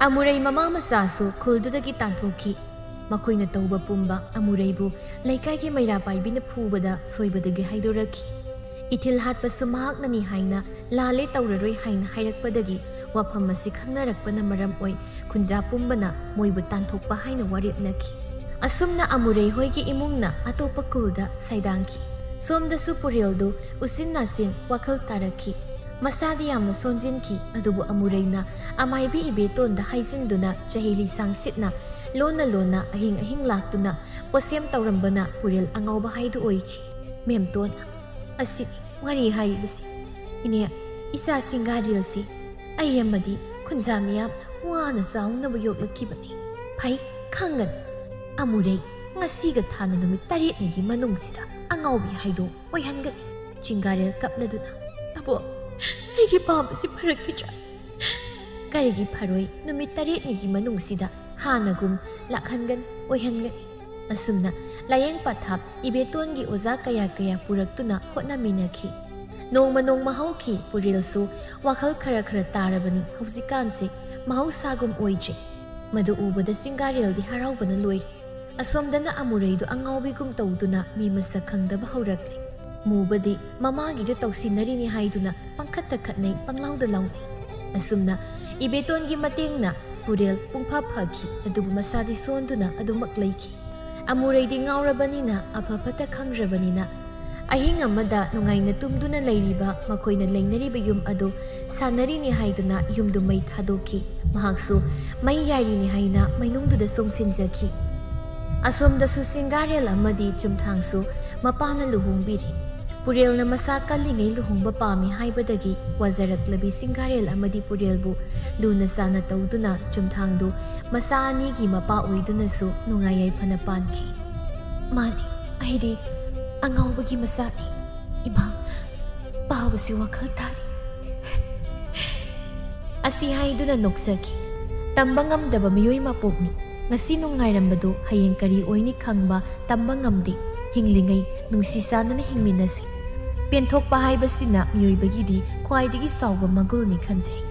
ꯑꯃꯨꯔꯩ ꯃꯃꯥ ꯃꯆꯥꯁꯨ ꯈꯨꯜꯗꯨꯗꯒꯤ ꯇꯥꯟꯊꯣꯛꯈꯤ꯫ ꯃꯈꯣꯏꯅ ꯇꯧꯕ ꯄꯨꯝꯕ ꯑꯃꯨꯔꯩꯕꯨ ꯂꯩꯀꯥꯏꯒꯤ ꯃꯩꯔꯥ ꯄꯥꯏꯕꯤꯅ ꯐꯨꯕꯗ ꯁꯣꯏꯕꯗꯒꯤ ꯍꯥꯏꯗꯣꯔꯛꯈꯤ꯫ ꯏꯊꯤꯜ ꯍꯥꯠꯄꯁꯨ ꯃꯍꯥꯛꯅꯅꯤ ꯍꯥꯏꯅ, ꯂꯥꯜꯂꯦ, ꯇꯧꯔꯔꯣꯏ ꯍꯥꯏꯅ ꯍꯥꯏꯔꯛꯄꯗꯒꯤ ꯋꯥꯐꯝ ꯑꯁꯤ ꯈꯪꯅꯔꯛꯄꯅ ꯃꯔꯝ ꯑꯣꯏ ꯈꯨꯟꯖꯥ ꯄꯨꯝꯕꯅ ꯃꯣꯏꯕꯨ ꯇꯥꯟꯊꯣꯛꯄ ꯍꯥꯏꯅ ꯋꯥꯔꯦꯞꯅꯈꯤ꯫ ꯑꯁꯨꯝꯅ ꯑꯃꯨꯔꯩ ꯍꯣꯏꯒꯤ ꯏꯃꯨꯡꯅ ꯑꯇꯣꯞꯄ ꯈꯨꯜꯗ ꯁꯩꯗꯥꯡꯈꯤ꯫ ꯁꯣꯝꯗꯁꯨ ꯄꯨꯔꯦꯜꯗꯨ ꯎꯆꯤꯟ ꯅꯥꯆꯤꯟ ꯋꯥꯈꯜ ꯇꯥꯔꯛꯈꯤ꯫ ꯃꯁꯥꯗꯤ ꯌꯥꯝꯅ ꯁꯣꯟꯖꯤꯟꯈꯤ, ꯑꯗꯨꯕꯨ ꯑꯃꯨꯔꯩꯅ ꯑꯃꯥꯏꯕꯤ ꯏꯕꯦꯇꯣꯟꯗ ꯍꯥꯏꯖꯤꯟꯗꯨꯅ ꯆꯍꯤ ꯂꯤꯁꯥꯡ ꯁꯤꯠꯅ ꯂꯣꯟꯅ ꯂꯣꯟꯅ ꯑꯍꯤꯡ ꯑꯍꯤꯡ ꯂꯥꯛꯇꯨꯅ ꯄꯣꯠꯁꯦꯝ ꯇꯧꯔꯝꯕꯅ ꯄꯨꯔꯦꯜ ꯑꯉꯥꯎꯕ ꯍꯥꯏꯗꯨ ꯑꯣꯏꯈꯤ꯫ ꯃꯦꯝꯇꯣꯟ, ꯑꯁꯤꯅꯤ ꯋꯥꯔꯤ ꯍꯥꯏꯔꯤꯕꯁꯤ꯫ ꯏꯅꯦ, ꯏꯆꯥ ꯁꯤꯡꯒꯥꯔꯦꯜꯁꯤ ꯑꯩ ꯑꯃꯗꯤ ꯈꯨꯟꯖꯥ ꯃꯤꯌꯥꯝ ꯋꯥꯅ ꯆꯥꯎꯅꯕ ꯌꯣꯛꯂꯛꯈꯤꯕꯅꯤ꯫ ꯐꯩ, ꯈꯪꯒꯅꯤ꯫ ꯑꯃꯨꯔꯩ ꯉꯁꯤꯒ ꯊꯥꯅ ꯅꯨꯃꯤꯠ ꯇꯔꯦꯠꯅꯤꯒꯤ ꯃꯅꯨꯡꯁꯤꯗ ꯑꯉꯥꯎꯕꯤ ꯍꯥꯏꯗꯣ ꯑꯣꯏꯍꯟꯒꯅꯤ꯫ ꯆꯤꯡꯒꯥꯔꯦꯜ ꯀꯞꯂꯗꯨꯅ, "ꯑꯕꯣ, ꯑꯩꯒꯤ ꯄꯥꯝꯕꯁꯤ ꯐꯔꯛꯈꯤꯗ꯭ꯔꯥ?" "ꯀꯔꯤꯒꯤ ꯐꯔꯣꯏ? ꯅꯨꯃꯤꯠ ꯇꯔꯦꯠꯅꯤꯒꯤ ꯃꯅꯨꯡꯁꯤꯗ ꯍꯥꯟꯅꯒꯨꯝ ꯂꯥꯛꯍꯟꯒꯅꯤ, ꯑꯣꯏꯍꯟꯒꯅꯤ꯫" ꯑꯁꯨꯝꯅ ꯂꯥꯌꯦꯡ ꯄꯊꯥꯞ ꯏꯕꯦꯇꯣꯟꯒꯤ ꯑꯣꯖꯥ ꯀꯌꯥ ꯀꯌꯥ ꯄꯨꯔꯛꯇꯨꯅ ꯍꯣꯠꯅꯃꯤꯟꯅꯈꯤ꯫ ꯅꯣꯡꯃ ꯅꯣꯡꯃ ꯍꯧꯈꯤ꯫ ꯄꯨꯔꯦꯜꯁꯨ ꯋꯥꯈꯜ ꯈꯔ ꯈꯔ ꯇꯥꯔꯕꯅꯤ꯫ ꯍꯧꯖꯤꯛꯀꯥꯟꯁꯦ ꯃꯍꯧꯁꯥꯒꯨꯝ ꯑꯣꯏꯗ꯭ꯔꯦ꯫ ꯃꯗꯨ ꯎꯕꯗ ꯆꯤꯡꯒꯥꯔꯦꯜꯗꯤ ꯍꯔꯥꯎꯕꯅ ꯂꯣꯏꯔꯦ꯫ ꯑꯁꯣꯝꯗꯅ ꯑꯃꯨꯔꯩꯗꯨ ꯑꯉꯥꯎꯕꯤꯒꯨꯝ ꯇꯧꯗꯨꯅ ꯃꯤ ꯃꯁꯛ ꯈꯪꯗꯕ ꯍꯧꯔꯛꯂꯦ꯫ ꯃꯨꯕꯗꯤ ꯃꯃꯥꯒꯤꯗꯨ ꯇꯧꯁꯤꯟꯅꯔꯤꯅꯤ ꯍꯥꯏꯗꯨꯅ ꯄꯪꯈꯠꯇ ꯈꯠꯅꯩ, ꯄꯪꯂꯥꯎꯗ ꯂꯥꯎꯅꯩ꯫ ꯑꯁꯨꯝꯅ ꯏꯕꯦꯇꯣꯟꯒꯤ ꯃꯇꯦꯡꯅ ꯄꯨꯔꯦꯜ ꯄꯨꯡꯐ ꯐꯈꯤ, ꯑꯗꯨꯕꯨ ꯃꯁꯥꯗꯤ ꯁꯣꯟꯗꯨꯅ ꯑꯗꯨꯃꯛ ꯂꯩꯈꯤ꯫ ꯑꯃꯨꯔꯩꯗꯤ ꯉꯥꯎꯔꯕꯅꯤꯅ, ꯑꯐ ꯐꯠꯇ ꯈꯪꯗ꯭ꯔꯕꯅꯤꯅ, ꯑꯍꯤꯡ ꯑꯃꯗ ꯅꯨꯡꯉꯥꯏꯅ ꯇꯨꯝꯗꯨꯅ ꯂꯩꯔꯤꯕ ꯃꯈꯣꯏꯅ ꯂꯩꯅꯔꯤꯕ ꯌꯨꯝ ꯑꯗꯨ ꯁꯥꯟꯅꯔꯤꯅꯤ ꯍꯥꯏꯗꯨꯅ ꯌꯨꯝꯗꯨ ꯃꯩ ꯊꯥꯗꯣꯛꯈꯤ꯫ ꯃꯍꯥꯛꯁꯨ ꯃꯩ ꯌꯥꯏꯔꯤꯅꯤ ꯍꯥꯏꯅ ꯃꯩꯅꯨꯡꯗꯨꯗ ꯆꯣꯡꯁꯤꯟꯖꯈꯤ꯫ ꯑꯁꯣꯝꯗꯁꯨ ꯆꯤꯡꯒꯥꯔꯦꯜ ꯑꯃꯗꯤ ꯆꯨꯝꯊꯥꯡꯁꯨ ꯃꯄꯥꯅ ꯂꯨꯍꯣꯡꯕꯤꯔꯦ꯫ ꯄꯨꯔꯦꯜꯅ ꯃꯁꯥ ꯀꯜꯂꯤꯉꯩ ꯂꯨꯍꯣꯡꯕ ꯄꯥꯝꯃꯤ ꯍꯥꯏꯕꯗꯒꯤ ꯋꯥꯖꯔꯛꯂꯕꯤ ꯆꯤꯡꯒꯥꯔꯦꯜ ꯑꯃꯗꯤ ꯄꯨꯔꯦꯜꯕꯨ ꯂꯨꯅ ꯆꯥꯅ ꯇꯧꯗꯨꯅ ꯆꯨꯝꯊꯥꯡꯗꯨ ꯃꯆꯥ ꯑꯅꯤꯒꯤ ꯃꯄꯥ ꯑꯣꯏꯗꯨꯅꯁꯨ ꯅꯨꯡꯉꯥꯏ ꯌꯥꯏꯐꯅ ꯄꯥꯟꯈꯤ꯫ "ꯃꯥꯅꯤ, ꯑꯩꯗꯤ ꯑꯉꯥꯎꯕꯒꯤ ꯃꯆꯥꯅꯤ꯫ ꯏꯃꯥ, ꯄꯥꯕꯁꯤ ꯋꯥꯈꯜ ꯇꯥꯔꯤ꯫" ꯑꯁꯤ ꯍꯥꯏꯗꯨꯅ ꯅꯣꯛꯆꯈꯤ꯫ ꯇꯝꯕ ꯉꯝꯗꯕ ꯃꯤꯑꯣꯏ ꯃꯄꯣꯛꯅꯤ꯫ ꯉꯁꯤ ꯅꯨꯡꯉꯥꯏꯔꯝꯕꯗꯨ ꯍꯌꯦꯡ ꯀꯔꯤ ꯑꯣꯏꯅꯤ ꯈꯪꯕ ꯇꯝꯕ ꯉꯝꯗꯦ꯫ ꯍꯤꯡꯂꯤꯉꯩ ꯅꯨꯡꯁꯤ ꯆꯥꯟꯅꯅ ꯍꯤꯡꯃꯤꯟꯅꯁꯤ꯫ ꯄꯦꯟꯊꯣꯛꯄ ꯍꯥꯏꯕꯁꯤꯅ ꯃꯤꯑꯣꯏꯕꯒꯤꯗꯤ ꯈ꯭ꯋꯥꯏꯗꯒꯤ ꯆꯥꯎꯕ ꯃꯒꯨꯜꯅꯤ ꯈꯟꯖꯩ꯫